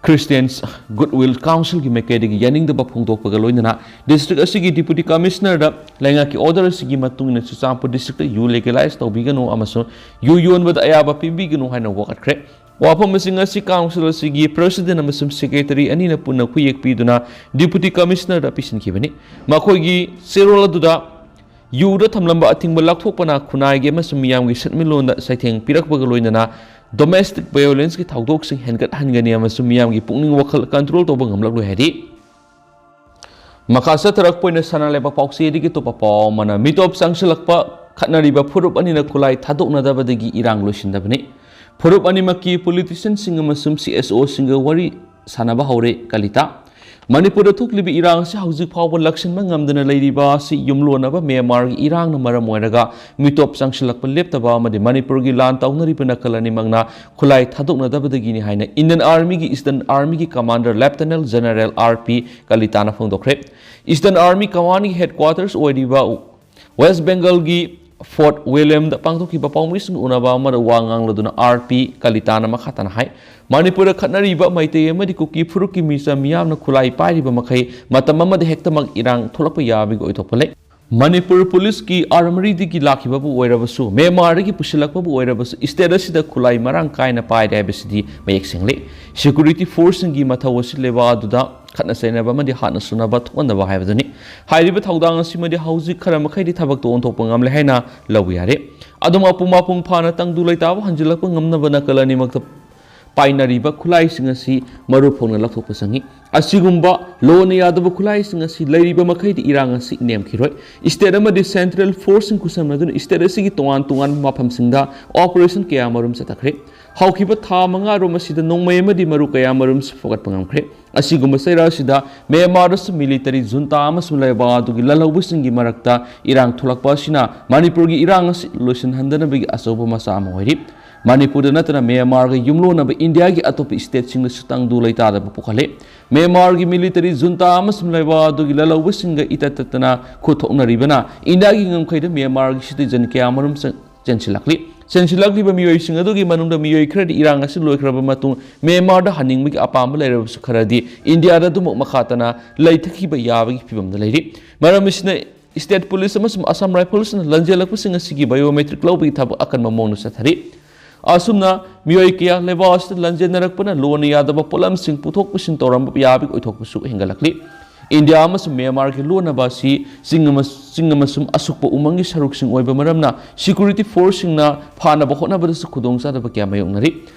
ꯈ꯭ꯔꯤꯁꯇꯤꯌꯟꯁ ꯒꯨꯗꯋꯤꯜ ꯀꯥꯎꯟꯁꯤꯜꯒꯤ ꯃꯥꯏꯀꯩꯗꯒꯤ ꯌꯥꯅꯤꯡꯗꯕ ꯐꯣꯡꯗꯣꯛꯄꯒ ꯂꯣꯏꯅꯅ ꯗꯤꯁꯇ꯭ꯔꯤꯛ ꯑꯁꯤꯒꯤ ꯗꯤꯄꯨꯇꯤ ꯀꯃꯤꯁꯅꯔꯗ ꯂꯩꯉꯥꯛꯀꯤ ꯑꯣꯔꯗꯔ ꯑꯁꯤꯒꯤ ꯃꯇꯨꯡ ꯏꯟꯅ ꯆꯨꯔꯆꯥꯟꯄꯨꯔ ꯗꯤꯁꯇ꯭ꯔꯤꯛꯇ ꯌꯨ ꯂꯤꯒꯦꯂꯥꯏꯖ ꯇꯧꯕꯤꯒꯅꯨ ꯑꯃꯁꯨꯡ ꯌꯨ ꯌꯣꯟꯕꯗ ꯑꯌꯥꯕ ꯄꯤꯕꯤꯒꯅꯨ ꯍꯥꯏꯅ ꯋꯥꯀꯠꯈ꯭ꯔꯦ꯫ ꯋꯥꯐꯝꯁꯤꯡ ꯑꯁꯤ ꯀꯥꯎꯟꯁꯤꯜ ꯑꯁꯤꯒꯤ ꯄ꯭ꯔꯦꯁꯤꯗꯦꯟꯠ ꯑꯃꯁꯨꯡ ꯁꯦꯀ꯭ꯔꯦꯇꯔꯤ ꯑꯅꯤꯅ ꯄꯨꯟꯅ ꯈꯨꯌꯦꯛ ꯄꯤꯗꯨꯅ ꯗꯤꯄꯨꯇꯤ ꯀꯃꯤꯁꯅꯔꯗ ꯄꯤꯁꯤꯟꯈꯤꯕꯅꯤ꯫ ꯃꯈꯣꯏꯒꯤ ꯆꯦꯔꯣꯜ ꯑꯗꯨꯗ ꯌꯨꯗ ꯊꯝꯂꯝꯕ ꯑꯊꯤꯡꯕ ꯂꯧꯊꯣꯛꯄꯅ ꯈꯨꯟꯅꯥꯏꯒꯤ ꯑꯃꯁꯨꯡ ꯃꯤꯌꯥꯝꯒꯤ ꯁꯦꯟꯃꯤꯠꯂꯣꯟꯗ ꯆꯩꯊꯦꯡ ꯄꯤꯔꯛꯄꯒ ꯂꯣꯏꯅꯅ ꯗꯣꯃꯦꯁꯇꯤꯛ ꯚꯥꯏꯑꯣꯂꯦꯟꯁꯀꯤ ꯊꯧꯗꯣꯛꯁꯤꯡ ꯍꯦꯟꯒꯠꯍꯟꯒꯅꯤ ꯑꯃꯁꯨꯡ ꯃꯤꯌꯥꯝꯒꯤ ꯄꯨꯛꯅꯤꯡ ꯋꯥꯈꯜ ꯀꯟꯇ꯭ꯔꯣꯜ ꯇꯧꯕ ꯉꯝꯂꯛꯂꯣꯏ ꯍꯥꯏꯔꯤ꯫ ꯃꯈꯥ ꯆꯠꯊꯔꯛꯄ ꯑꯣꯏꯅ ꯁꯅꯥ ꯂꯩꯕꯥꯛ ꯄꯥꯎꯆꯦꯗꯒꯤ ꯑꯇꯣꯞꯄ ꯄꯥꯎ ꯑꯃꯅ, ꯃꯤꯇꯣꯞ ꯆꯪꯁꯤꯜꯂꯛꯄ, ꯈꯠꯅꯔꯤꯕ ꯐꯨꯔꯨꯞ ꯑꯅꯤꯅ ꯈꯨꯠꯂꯥꯏ ꯊꯥꯗꯣꯛꯅꯗꯕꯗꯒꯤ ꯏꯔꯥꯡ ꯂꯣꯏꯁꯤꯟꯗꯕꯅꯤ꯫ ꯐꯨꯔꯨꯞ ꯑꯅꯤꯃꯛꯀꯤ ꯄꯣꯂꯤꯇꯤꯁꯤꯌꯟꯁꯤꯡ ꯑꯃꯁꯨꯡ ꯁꯤ ꯑꯦꯁ ꯑꯣꯁꯤꯡꯒ ꯋꯥꯔꯤ ꯁꯥꯟꯅꯕ ꯍꯧꯔꯦ꯫ ꯀꯂꯤꯇꯥ ꯃꯅꯤꯄꯨꯔꯗ ꯊꯣꯛꯂꯤꯕ ꯏꯔꯥꯡ ꯑꯁꯤ ꯍꯧꯖꯤꯛ ꯐꯥꯎꯕ ꯂꯥꯛꯁꯤꯟꯕ ꯉꯝꯗꯅ ꯂꯩꯔꯤꯕ ꯑꯁꯤ ꯌꯨꯝꯂꯣꯟꯅꯕ ꯃ꯭ꯌꯥꯟꯃꯥꯔꯒꯤ ꯏꯔꯥꯡꯅ ꯃꯔꯝ ꯑꯣꯏꯔꯒ ꯃꯤꯇꯣꯞ ꯆꯪꯁꯤꯜꯂꯛꯄ ꯂꯦꯞꯇꯕ ꯑꯃꯗꯤ ꯃꯅꯤꯄꯨꯔꯒꯤ ꯂꯥꯟ ꯇꯧꯅꯔꯤꯕ ꯅꯥꯀꯜ ꯑꯅꯤꯃꯛꯅ ꯈꯨꯠꯂꯥꯏ ꯊꯥꯗꯣꯛꯅꯗꯕꯗꯒꯤꯅꯤ ꯍꯥꯏꯅ Indian Armyꯒꯤ Eastern Armyꯒꯤ Commander Lieutenant General R P Kalita ꯅ ꯐꯣꯡꯗꯣꯛꯈ꯭ꯔꯦ꯫ Eastern Army Commandꯒꯤ headquarters ꯑꯣꯏꯔꯤꯕ West Bengalꯒꯤ Fort Williamꯗ ꯄꯥꯡꯊꯣꯛꯈꯤꯕ ꯄꯥꯎꯃꯤꯁꯤꯡꯒ ꯎꯅꯕ ꯑꯃꯗ ꯋꯥ ꯉꯥꯡꯂꯗꯨꯅ R P Kalitana ꯃꯈꯥ ꯇꯥꯅ ꯍꯥꯏ, ꯃꯅꯤꯄꯨꯔꯗ ꯈꯠꯅꯔꯤꯕ ꯃꯩꯇꯩ ꯑꯃꯗꯤ ꯀꯨꯀꯤ ꯐꯨꯔꯨꯞꯀꯤ ꯃꯤꯆꯝ ꯃꯤꯌꯥꯝꯅ ꯈꯨꯠꯂꯥꯏ ꯄꯥꯏꯔꯤꯕ ꯃꯈꯩ ꯃꯇꯝ ꯑꯃꯗ ꯍꯦꯛꯇꯃꯛ ꯏꯔꯥꯡ ꯊꯣꯛꯂꯛꯄ ꯌꯥꯕꯒꯤ ꯑꯣꯏꯊꯣꯛꯄ ꯂꯩ꯫ ꯃꯅꯤꯄꯨꯔ ꯄꯨꯂꯤꯁꯀꯤ armouryꯗꯒꯤ ꯂꯥꯛꯈꯤꯕꯕꯨ ꯑꯣꯏꯔꯕꯁꯨ, ꯃ꯭ꯌꯥꯟꯃꯥꯔꯗꯒꯤ ꯄꯨꯁꯤꯜꯂꯛꯄꯕꯨ ꯑꯣꯏꯔꯕꯁꯨ, state ꯑꯁꯤꯗ ꯈꯨꯠꯂꯥꯏ ꯃꯔꯥꯡ ꯀꯥꯏꯅ ꯄꯥꯏꯔꯦ ꯍꯥꯏꯕꯁꯤꯗꯤ ꯃꯌꯦꯛ ꯁꯦꯡꯂꯦ꯫ Security forceꯁꯤꯡꯒꯤ ꯃꯊꯧ ꯑꯁꯤ ꯂꯩꯕ ꯑꯗꯨꯗ ꯈꯠꯅ ꯆꯩꯅꯕ ꯑꯃꯗꯤ ꯍꯥꯠꯅ ꯁꯨꯅꯕ ꯊꯣꯛꯍꯟꯗꯕ ꯍꯥꯏꯕꯗꯨꯅꯤ꯫ ꯍꯥꯏꯔꯤꯕ ꯊꯧꯗꯥꯡ ꯑꯁꯤꯃꯗꯤ ꯍꯧꯖꯤꯛ ꯈꯔ ꯃꯈꯩꯗꯤ ꯊꯕꯛꯇ ꯑꯣꯟꯊꯣꯛꯄ ꯉꯝꯂꯦ ꯍꯥꯏꯅ ꯂꯧꯕ ꯌꯥꯔꯦ꯫ ꯑꯗꯨꯝ ꯃꯄꯨꯡ ꯃꯄꯨꯡ ꯐꯥꯅ ꯇꯪꯗꯨ ꯂꯩꯇꯥꯕ ꯍꯟꯖꯤꯜꯂꯛꯄ ꯉꯝꯅꯕ ꯅꯥꯀꯜ ꯑꯅꯤꯃꯛꯇ ꯄꯥꯏꯅꯔꯤꯕ ꯈꯨꯠꯂꯥꯏꯁꯤꯡ ꯑꯁꯤ ꯃꯔꯨ ꯐꯣꯡꯅ ꯂꯧꯊꯣꯛꯄ ꯆꯪꯏ꯫ ꯑꯁꯤꯒꯨꯝꯕ ꯂꯣꯟꯅ ꯌꯥꯗꯕ ꯈꯨꯠꯂꯥꯏꯁꯤꯡ ꯑꯁꯤ ꯂꯩꯔꯤꯕ ꯃꯈꯩꯗꯤ ꯏꯔꯥꯡ ꯑꯁꯤ ꯅꯦꯝꯈꯤꯔꯣꯏ꯫ State ꯑꯃꯗꯤ central forceꯁꯤꯡ ꯈꯨꯠꯁꯝꯅꯗꯨꯅ state ꯑꯁꯤꯒꯤ ꯇꯣꯉꯥꯟ ꯇꯣꯉꯥꯟꯕ ꯃꯐꯝꯁꯤꯡꯗ operation ꯀꯌꯥ ꯃꯔꯨꯝ ꯆꯠꯊꯈ꯭ꯔꯦ꯫ ꯍꯧꯈꯤꯕ ꯊꯥ ꯃꯉꯥꯔꯣꯝ ꯑꯁꯤꯗ ꯅꯣꯡꯃꯩ ꯑꯃꯗꯤ ꯃꯔꯨ ꯀꯌꯥ ꯃꯔꯨꯝ ꯐꯨꯒꯠꯄ ꯉꯝꯈ꯭ꯔꯦ꯫ ꯑꯁꯤꯒꯨꯝꯕ ꯆꯩꯔꯥꯛ ꯑꯁꯤꯗ ꯃ꯭ꯌꯥꯟꯃꯥꯔꯗꯁꯨ military junta ꯑꯃꯁꯨꯡ ꯂꯩꯕꯥꯛ ꯑꯗꯨꯒꯤ ꯂꯥꯜꯍꯧꯕꯁꯤꯡꯒꯤ ꯃꯔꯛꯇ ꯏꯔꯥꯡ ꯊꯣꯛꯂꯛꯄ ꯑꯁꯤꯅ ꯃꯅꯤꯄꯨꯔꯒꯤ ꯏꯔꯥꯡ ꯑꯁꯤ ꯂꯣꯏꯁꯤꯟꯍꯟꯗꯅꯕꯒꯤ ꯑꯆꯧꯕ ꯃꯆꯥꯛ ꯑꯃ ꯑꯣꯏꯔꯤ꯫ ꯃꯅꯤꯄꯨꯔꯗ ꯅꯠꯇꯅ ꯃ꯭ꯌꯥꯟꯃꯥꯔꯒ ꯌꯨꯝꯂꯣꯟꯅꯕ ꯏꯟꯗꯤꯌꯥꯒꯤ ꯑꯇꯣꯞꯄ stateꯁꯤꯡꯗꯁꯨ ꯇꯪꯗꯨ ꯂꯩꯇꯥꯗꯕ ꯄꯣꯛꯍꯜꯂꯤ꯫ ꯃ꯭ꯌꯥꯟꯃꯥꯔꯒꯤ military junta ꯑꯃꯁꯨꯡ ꯂꯩꯕꯥꯛ ꯑꯗꯨꯒꯤ ꯂꯥꯜꯍꯧꯕꯁꯤꯡꯒ ꯏꯇꯠ ꯇꯠꯇꯅ ꯈꯨꯠ ꯊꯣꯛꯅꯔꯤꯕꯅ ꯏꯟꯗꯤꯌꯥꯒꯤ ꯉꯝꯈꯩꯗ ꯃ꯭ꯌꯥꯟꯃꯥꯔꯒꯤ citizen ꯀꯌꯥ ꯃꯔꯨꯝ ꯆꯪ-, ꯆꯦꯟꯁꯤꯜꯂꯛꯂꯤ꯫ ꯆꯦꯟꯁꯤꯜꯂꯛꯂꯤꯕ ꯃꯤꯑꯣꯏꯁꯤꯡ ꯑꯗꯨꯒꯤ ꯃꯅꯨꯡꯗ ꯃꯤꯑꯣꯏ ꯈꯔꯗꯤ ꯏꯔꯥꯡ ꯑꯁꯤ ꯂꯣꯏꯈ꯭ꯔꯕ ꯃꯇꯨꯡ ꯃ꯭ꯌꯥꯟꯃꯥꯔꯗ ꯍꯟꯅꯤꯡꯕꯒꯤ ꯑꯄꯥꯝꯕ ꯂꯩꯔꯕꯁꯨ ꯈꯔꯗꯤ ꯏꯟꯗꯤꯌꯥꯗ ꯑꯗꯨꯃꯛ ꯃꯈꯥ ꯇꯥꯅ ꯂꯩꯊꯈꯤꯕ ꯌꯥꯕꯒꯤ ꯐꯤꯕꯝꯗ ꯂꯩꯔꯤ꯫ ꯃꯔꯝ ꯑꯁꯤꯅ state police ꯑꯃꯁꯨꯡ Assam Riflesꯅ ꯂꯥꯟꯖꯦꯜꯂꯛꯄꯁꯤꯡ ꯑꯁꯤꯒꯤ biometric ꯂꯧꯕꯒꯤ ꯊꯕꯛ ꯑꯀꯟꯕ ꯃꯑꯣꯡꯗ ꯆꯠꯊꯔꯤ꯫ ꯑꯁꯨꯝꯅ ꯃꯤꯑꯣꯏ ꯀꯌꯥ ꯂꯩꯕꯥꯛ ꯑꯁꯤꯗ ꯂꯥꯟꯖꯦꯟꯅꯔꯛꯄꯅ ꯂꯣꯟꯅ ꯌꯥꯗꯕ ꯄꯣꯠꯂꯝꯁꯤꯡ ꯄꯨꯊꯣꯛ ꯄꯨꯁꯤꯟ ꯇꯧꯔꯝꯕ ꯌꯥꯕꯒꯤ ꯑꯣꯏꯊꯣꯛꯄꯁꯨ ꯍꯦꯟꯒꯠꯂꯛꯂꯤ꯫ ꯏꯟꯗꯤꯌꯥ ꯑꯃꯁꯨꯡ ꯃ꯭ꯌꯥꯟꯃꯥꯔꯒꯤ ꯂꯣꯟꯅꯕ ꯑꯁꯤ ꯆꯤꯡ ꯑꯃ-, ꯆꯤꯡ ꯑꯃꯁꯨꯡ ꯑꯁꯨꯛꯄ ꯎꯃꯪꯒꯤ ꯁꯔꯨꯛꯁꯤꯡ ꯑꯣꯏꯕ ꯃꯔꯝꯅ security forceꯁꯤꯡꯅ ꯐꯥꯅꯕ ꯍꯣꯠꯅꯕꯗꯁꯨ ꯈꯨꯗꯣꯡꯆꯥꯗꯕ ꯀꯌꯥ ꯃꯥꯌꯣꯛꯅꯔꯤ꯫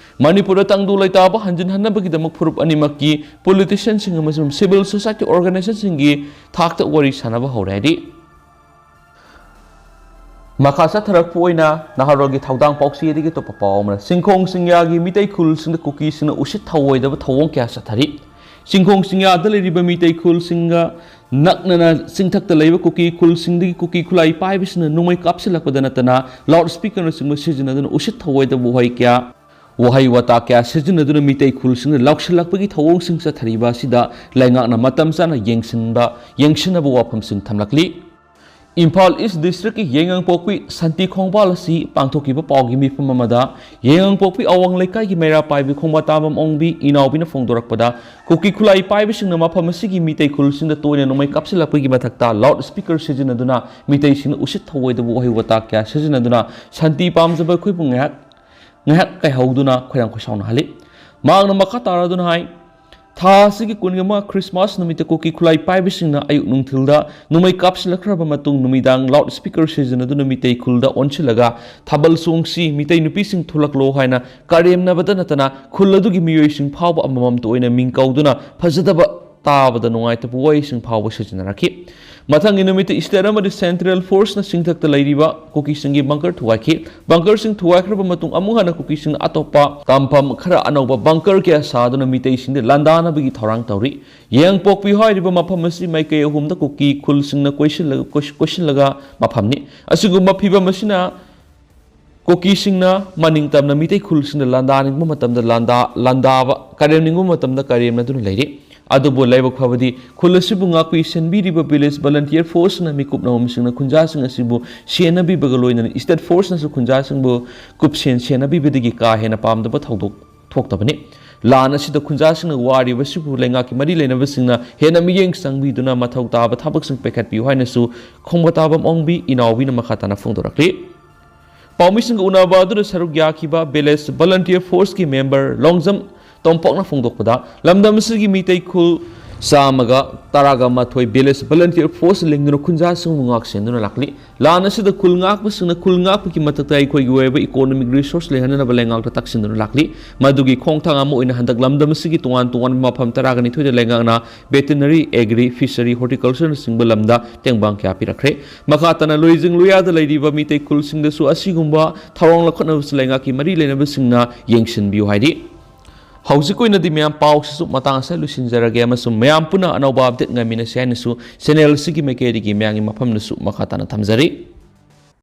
ꯃꯅꯤꯄꯨꯔꯗ ꯇꯪꯗꯨ ꯂꯩꯇꯥꯕ ꯍꯟꯖꯤꯟꯍꯟꯅꯕꯒꯤꯗꯃꯛ ꯐꯨꯔꯨꯞ ꯑꯅꯤꯃꯛꯀꯤ politicianꯁꯤꯡ ꯑꯃꯁꯨꯡ civil society organizationꯁꯤꯡꯒꯤ ꯊꯥꯛꯇ ꯋꯥꯔꯤ ꯁꯥꯅꯕ ꯍꯧꯔꯦ ꯍꯥꯏꯔꯤ꯫ ꯃꯈꯥ ꯆꯠꯊꯔꯛꯄ ꯑꯣꯏꯅ ꯅꯍꯥꯔꯣꯜꯒꯤ ꯊꯧꯗꯥꯡ ꯄꯥꯎꯆꯦꯗꯒꯤ ꯑꯇꯣꯞꯄ ꯄꯥꯎ ꯑꯃꯅ, ꯆꯤꯡꯈꯣꯡ ꯆꯤꯡꯌꯥꯒꯤ ꯃꯤꯇꯩ ꯈꯨꯜꯁꯤꯡꯗ ꯀꯨꯀꯤꯁꯤꯡꯅ ꯎꯁꯤꯠ ꯊꯑꯣꯏꯗꯕ ꯊꯧꯑꯣꯡ ꯀꯌꯥ ꯆꯠꯊꯔꯤ꯫ ꯆꯤꯡꯈꯣꯡ ꯆꯤꯡꯌꯥꯗ ꯂꯩꯔꯤꯕ ꯃꯤꯇꯩ ꯈꯨꯜꯁꯤꯡꯒ ꯅꯛꯅꯅ ꯆꯤꯡꯊꯛꯇ ꯂꯩꯕ ꯀꯨꯀꯤ ꯈꯨꯜꯁꯤꯡꯗꯒꯤ ꯀꯨꯀꯤ ꯈꯨꯠꯂꯥꯏ ꯄꯥꯏꯕꯁꯤꯡꯅ ꯅꯣꯡꯃꯩ ꯀꯥꯞꯁꯤꯜꯂꯛꯄꯗ ꯅꯠꯇꯅ loudspeakerꯅꯆꯤꯡꯕ ꯁꯤꯖꯤꯟꯅꯗꯨꯅ ꯎꯁꯤꯠ ꯊꯧꯑꯣꯏꯗꯕ ꯋꯥꯍꯩ ꯀꯌꯥ, ꯋꯥꯍꯩ ꯋꯥꯇꯥ ꯀꯌꯥ ꯁꯤꯖꯤꯟꯅꯗꯨꯅ ꯃꯤꯇꯩ ꯈꯨꯜꯁꯤꯡꯗ ꯂꯥꯎꯁꯤꯜꯂꯛꯄꯒꯤ ꯊꯧꯑꯣꯡꯁꯤꯡ ꯆꯠꯊꯔꯤꯕ ꯑꯁꯤꯗ ꯂꯩꯉꯥꯛꯅ ꯃꯇꯝ ꯆꯥꯅ ꯌꯦꯡꯁꯤꯟꯕ, ꯌꯦꯡꯁꯤꯟꯅꯕ ꯋꯥꯐꯝꯁꯤꯡ ꯊꯝꯂꯛꯂꯤ꯫ ꯏꯝꯐꯥꯜ ꯏꯁ ꯗꯤꯁꯇ꯭ꯔꯤꯛꯀꯤ ꯌꯥꯏꯉꯪꯄꯣꯛꯄꯤ ꯁꯥꯟꯇꯤ ꯈꯣꯡꯕꯥꯜ ꯑꯁꯤ ꯄꯥꯡꯊꯣꯛꯈꯤꯕ ꯄꯥꯎꯒꯤ ꯃꯤꯐꯝ ꯑꯃꯗ ꯌꯥꯏꯉꯪꯄꯣꯛꯄꯤ ꯑꯋꯥꯡ ꯂꯩꯀꯥꯏꯒꯤ ꯃꯩꯔꯥ ꯄꯥꯏꯕꯤ ꯈꯣꯡꯕꯥꯇꯥꯕꯝ ꯑꯣꯡꯕꯤ ꯏꯅꯥꯎꯕꯤꯅ ꯐꯣꯡꯗꯣꯔꯛꯄꯗ, ꯀꯨꯀꯤ ꯈꯨꯠꯂꯥꯏ ꯄꯥꯏꯕꯁꯤꯡꯅ ꯃꯐꯝ ꯑꯁꯤꯒꯤ ꯃꯤꯇꯩ ꯈꯨꯜꯁꯤꯡꯗ ꯇꯣꯏꯅ ꯅꯣꯡꯃꯩ ꯀꯥꯞꯁꯤꯜꯂꯛꯄꯒꯤ ꯃꯊꯛꯇ loudspeaker ꯁꯤꯖꯤꯟꯅꯗꯨꯅ ꯃꯤꯇꯩꯁꯤꯡꯅ ꯎꯁꯤꯠ ꯊꯧꯑꯣꯏꯗꯕ ꯋꯥꯍꯩ ꯋꯥꯇꯥ ꯀꯌꯥ ꯁꯤꯖꯤꯟꯅꯗꯨꯅ ꯁꯥꯟꯇꯤ ꯄꯥꯝꯖꯕ ꯑꯩꯈꯣꯏꯕꯨ ꯉꯥꯏꯍꯥꯛ, ꯉꯥꯏꯍꯥꯛ ꯀꯥꯏꯍꯧꯗꯨꯅ ꯈꯣꯏꯔꯥꯡ ꯈꯣꯏꯁꯥꯎꯅꯍꯜꯂꯤ꯫ ꯃꯍꯥꯛꯅ ꯃꯈꯥ ꯇꯥꯔꯗꯨꯅ ꯍꯥꯏ, ꯊꯥ ꯑꯁꯤꯒꯤ ꯀꯨꯟꯒ ꯃꯉꯥ ꯈ꯭ꯔꯤꯁꯃꯥꯁ ꯅꯨꯃꯤꯠꯇ ꯀꯨꯀꯤ ꯈꯨꯠꯂꯥꯏ ꯄꯥꯏꯕꯁꯤꯡꯅ ꯑꯌꯨꯛ ꯅꯨꯡꯊꯤꯜꯗ ꯅꯣꯡꯃꯩ ꯀꯥꯞꯁꯤꯜꯂꯛꯈ꯭ꯔꯕ ꯃꯇꯨꯡ ꯅꯨꯃꯤꯗꯥꯡ loudspeaker ꯁꯤꯖꯤꯟꯅꯗꯨꯅ ꯃꯤꯇꯩ ꯈꯨꯜꯗ ꯑꯣꯟꯁꯤꯜꯂꯒ "ꯊꯥꯕꯜ ꯆꯣꯡꯁꯤ, ꯃꯤꯇꯩ ꯅꯨꯄꯤꯁꯤꯡ ꯊꯣꯛꯂꯛꯂꯣ" ꯍꯥꯏꯅ ꯀꯔꯦꯝꯅꯕꯗ ꯅꯠꯇꯅ ꯈꯨꯜ ꯑꯗꯨꯒꯤ ꯃꯤꯑꯣꯏꯁꯤꯡ ꯐꯥꯎꯕ ꯑꯃꯃꯝꯇ ꯑꯣꯏꯅ ꯃꯤꯡ ꯀꯧꯗꯨꯅ ꯐꯖꯗꯕ, ꯇꯥꯕꯗ ꯅꯨꯡꯉꯥꯏꯇꯕ ꯋꯥꯍꯩꯁꯤꯡ ꯐꯥꯎꯕ ꯁꯤꯖꯤꯟꯅꯔꯛꯈꯤ꯫ ꯃꯊꯪꯒꯤ ꯅꯨꯃꯤꯠꯇ state ꯑꯃꯗꯤ central forceꯅ ꯆꯤꯡꯊꯛꯇ ꯂꯩꯔꯤꯕ ꯀꯨꯀꯤꯁꯤꯡꯒꯤ bunker ꯊꯨꯒꯥꯏꯈꯤ꯫ Bunkerꯁꯤꯡ ꯊꯨꯒꯥꯏꯈ꯭ꯔꯕ ꯃꯇꯨꯡ ꯑꯃꯨꯛ ꯍꯟꯅ ꯀꯨꯀꯤꯁꯤꯡꯅ ꯑꯇꯣꯞꯄ ꯇꯥꯟꯐꯝ ꯈꯔ ꯑꯅꯧꯕ bunker ꯀꯌꯥ ꯁꯥꯗꯨꯅ ꯃꯤꯇꯩꯁꯤꯡꯗ ꯂꯥꯟꯗꯥꯅꯕꯒꯤ ꯊꯧꯔꯥꯡ ꯇꯧꯔꯤ꯫ ꯌꯥꯏꯉꯪꯄꯣꯛꯄꯤ ꯍꯥꯏꯔꯤꯕ ꯃꯐꯝ ꯑꯁꯤ ꯃꯥꯏꯀꯩ ꯑꯍꯨꯝꯗ ꯀꯨꯀꯤ ꯈꯨꯜꯁꯤꯡꯅ ꯀꯣꯏꯁꯤꯜꯂꯒ, ꯀꯣꯏꯁꯤꯜꯂꯒ ꯃꯐꯝꯅꯤ꯫ ꯑꯁꯤꯒꯨꯝꯕ ꯐꯤꯕꯝ ꯑꯁꯤꯅ ꯀꯨꯀꯤꯁꯤꯡꯅ ꯃꯅꯤꯡ ꯇꯝꯅ ꯃꯤꯇꯩ ꯈꯨꯜꯁꯤꯡꯗ ꯂꯥꯟꯗꯥꯅꯤꯡꯕ ꯃꯇꯝꯗ ꯂꯥꯟꯗꯥ-, ꯂꯥꯟꯗꯥꯕ, ꯀꯔꯦꯝꯅꯤꯡꯕ ꯃꯇꯝꯗ ꯀꯔꯦꯝꯅꯗꯨꯅ ꯂꯩꯔꯤ꯫ ꯑꯗꯨꯕꯨ ꯂꯥꯏꯕꯛ ꯐꯕꯗꯤ ꯈꯨꯜ ꯑꯁꯤꯕꯨ ꯉꯥꯛꯄꯤ ꯁꯦꯟꯕꯤꯔꯤꯕ village volunteer forceꯅ ꯃꯤꯀꯨꯞ ꯅꯧꯃꯤꯁꯤꯡꯅ ꯈꯨꯟꯖꯥꯁꯤꯡ ꯑꯁꯤꯕꯨ ꯁꯦꯟꯅꯕꯤꯕꯒ ꯂꯣꯏꯅꯅ state forceꯅꯁꯨ ꯈꯨꯟꯖꯥꯁꯤꯡꯕꯨ ꯀꯨꯞꯁꯦꯟ ꯁꯦꯟꯅꯕꯤꯕꯗꯒꯤ ꯀꯥ ꯍꯦꯟꯅ ꯄꯥꯝꯗꯕ ꯊꯧꯗꯣꯛ ꯊꯣꯛꯇꯕꯅꯤ꯫ ꯂꯥꯟ ꯑꯁꯤꯗ ꯈꯨꯟꯖꯥꯁꯤꯡꯅ ꯋꯥꯔꯤꯕꯁꯤꯕꯨ ꯂꯩꯉꯥꯛꯀꯤ ꯃꯔꯤ ꯂꯩꯅꯕꯁꯤꯡꯅ ꯍꯦꯟꯅ ꯃꯤꯠꯌꯦꯡ ꯆꯪꯕꯤꯗꯨꯅ ꯃꯊꯧ ꯇꯥꯕ ꯊꯕꯛꯁꯤꯡ ꯄꯥꯏꯈꯠꯄꯤꯌꯨ ꯍꯥꯏꯅꯁꯨ ꯈꯣꯡꯕꯇꯥꯕꯝ ꯑꯣꯡꯕꯤ ꯏꯅꯥꯎꯕꯤꯅ ꯃꯈꯥ ꯇꯥꯅ ꯐꯣꯡꯗꯣꯔꯛꯂꯤ꯫ ꯄꯥꯎꯃꯤꯁꯤꯡꯒ ꯎꯅꯕ ꯑꯗꯨꯗ ꯁꯔꯨꯛ ꯌꯥꯈꯤꯕ village volunteer forceꯀꯤ member ꯂꯣꯡꯖꯝ ꯇꯣꯝꯄꯣꯛꯅ ꯐꯣꯡꯗꯣꯛꯄꯗ, ꯂꯝꯗꯝ ꯑꯁꯤꯒꯤ ꯃꯤꯇꯩ ꯈꯨꯜ ꯆꯥꯝꯃꯒ ꯇꯔꯥꯒ ꯃꯥꯊꯣꯏ village volunteer force ꯂꯤꯡꯗꯨꯅ ꯈꯨꯟꯖꯥꯁꯤꯡꯕꯨ ꯉꯥꯛ ꯁꯦꯟꯗꯨꯅ ꯂꯥꯛꯂꯤ꯫ ꯂꯥꯟ ꯑꯁꯤꯗ ꯈꯨꯜ ꯉꯥꯛꯄꯁꯤꯡꯅ ꯈꯨꯜ ꯉꯥꯛꯄꯒꯤ ꯃꯊꯛꯇ ꯑꯩꯈꯣꯏꯒꯤ ꯑꯣꯏꯕ economic resource ꯂꯩꯍꯟꯅꯅꯕ ꯂꯩꯉꯥꯛꯇ ꯇꯛꯁꯤꯟꯗꯨꯅ ꯂꯥꯛꯂꯤ꯫ ꯃꯗꯨꯒꯤ ꯈꯣꯡꯊꯥꯡ ꯑꯃ ꯑꯣꯏꯅ ꯍꯟꯗꯛ ꯂꯝꯗꯝ ꯑꯁꯤꯒꯤ ꯇꯣꯉꯥꯟ ꯇꯣꯉꯥꯟꯕ ꯃꯐꯝ ꯇꯔꯥꯒ ꯅꯤꯊꯣꯏꯗ ꯂꯩꯉꯥꯛꯅ veterinary, agri, fishery, horticultureꯅꯆꯤꯡꯕ ꯂꯝꯗ ꯇꯦꯡꯕꯥꯡ ꯀꯌꯥ ꯄꯤꯔꯛꯈ꯭ꯔꯦ꯫ ꯃꯈꯥ ꯇꯥꯅ ꯂꯣꯏꯖꯤꯡ ꯂꯣꯌꯥꯗ ꯂꯩꯔꯤꯕ ꯃꯤꯇꯩ ꯈꯨꯜꯁꯤꯡꯗꯁꯨ ꯑꯁꯤꯒꯨꯝꯕ ꯊꯧꯔꯥꯡ ꯂꯧꯈꯠꯅꯕꯁꯨ ꯂꯩꯉꯥꯛꯀꯤ ꯃꯔꯤ ꯂꯩꯅꯕꯁꯤꯡꯅ ꯌꯦꯡꯁꯤꯟꯕꯤꯌꯨ ꯍꯥꯏꯔꯤ꯫ ꯍꯧꯖꯤꯛ ꯑꯣꯏꯅꯗꯤ ꯃꯌꯥꯝ ꯄꯥꯎꯁꯤꯁꯨ ꯃꯇꯥꯡ ꯑꯁꯤꯗ ꯂꯣꯏꯁꯤꯟꯖꯔꯒꯦ ꯑꯃꯁꯨꯡ ꯃꯌꯥꯝ ꯄꯨꯟꯅ ꯑꯅꯧꯕ update ꯉꯥꯏꯃꯤꯟꯅꯁꯤ ꯍꯥꯏꯅꯁꯨ channel ꯑꯁꯤꯒꯤ ꯃꯥꯏꯀꯩꯗꯒꯤ ꯃꯌꯥꯝꯒꯤ ꯃꯐꯝꯗꯁꯨ ꯃꯈꯥ ꯇꯥꯅ ꯊꯝꯖꯔꯤ꯫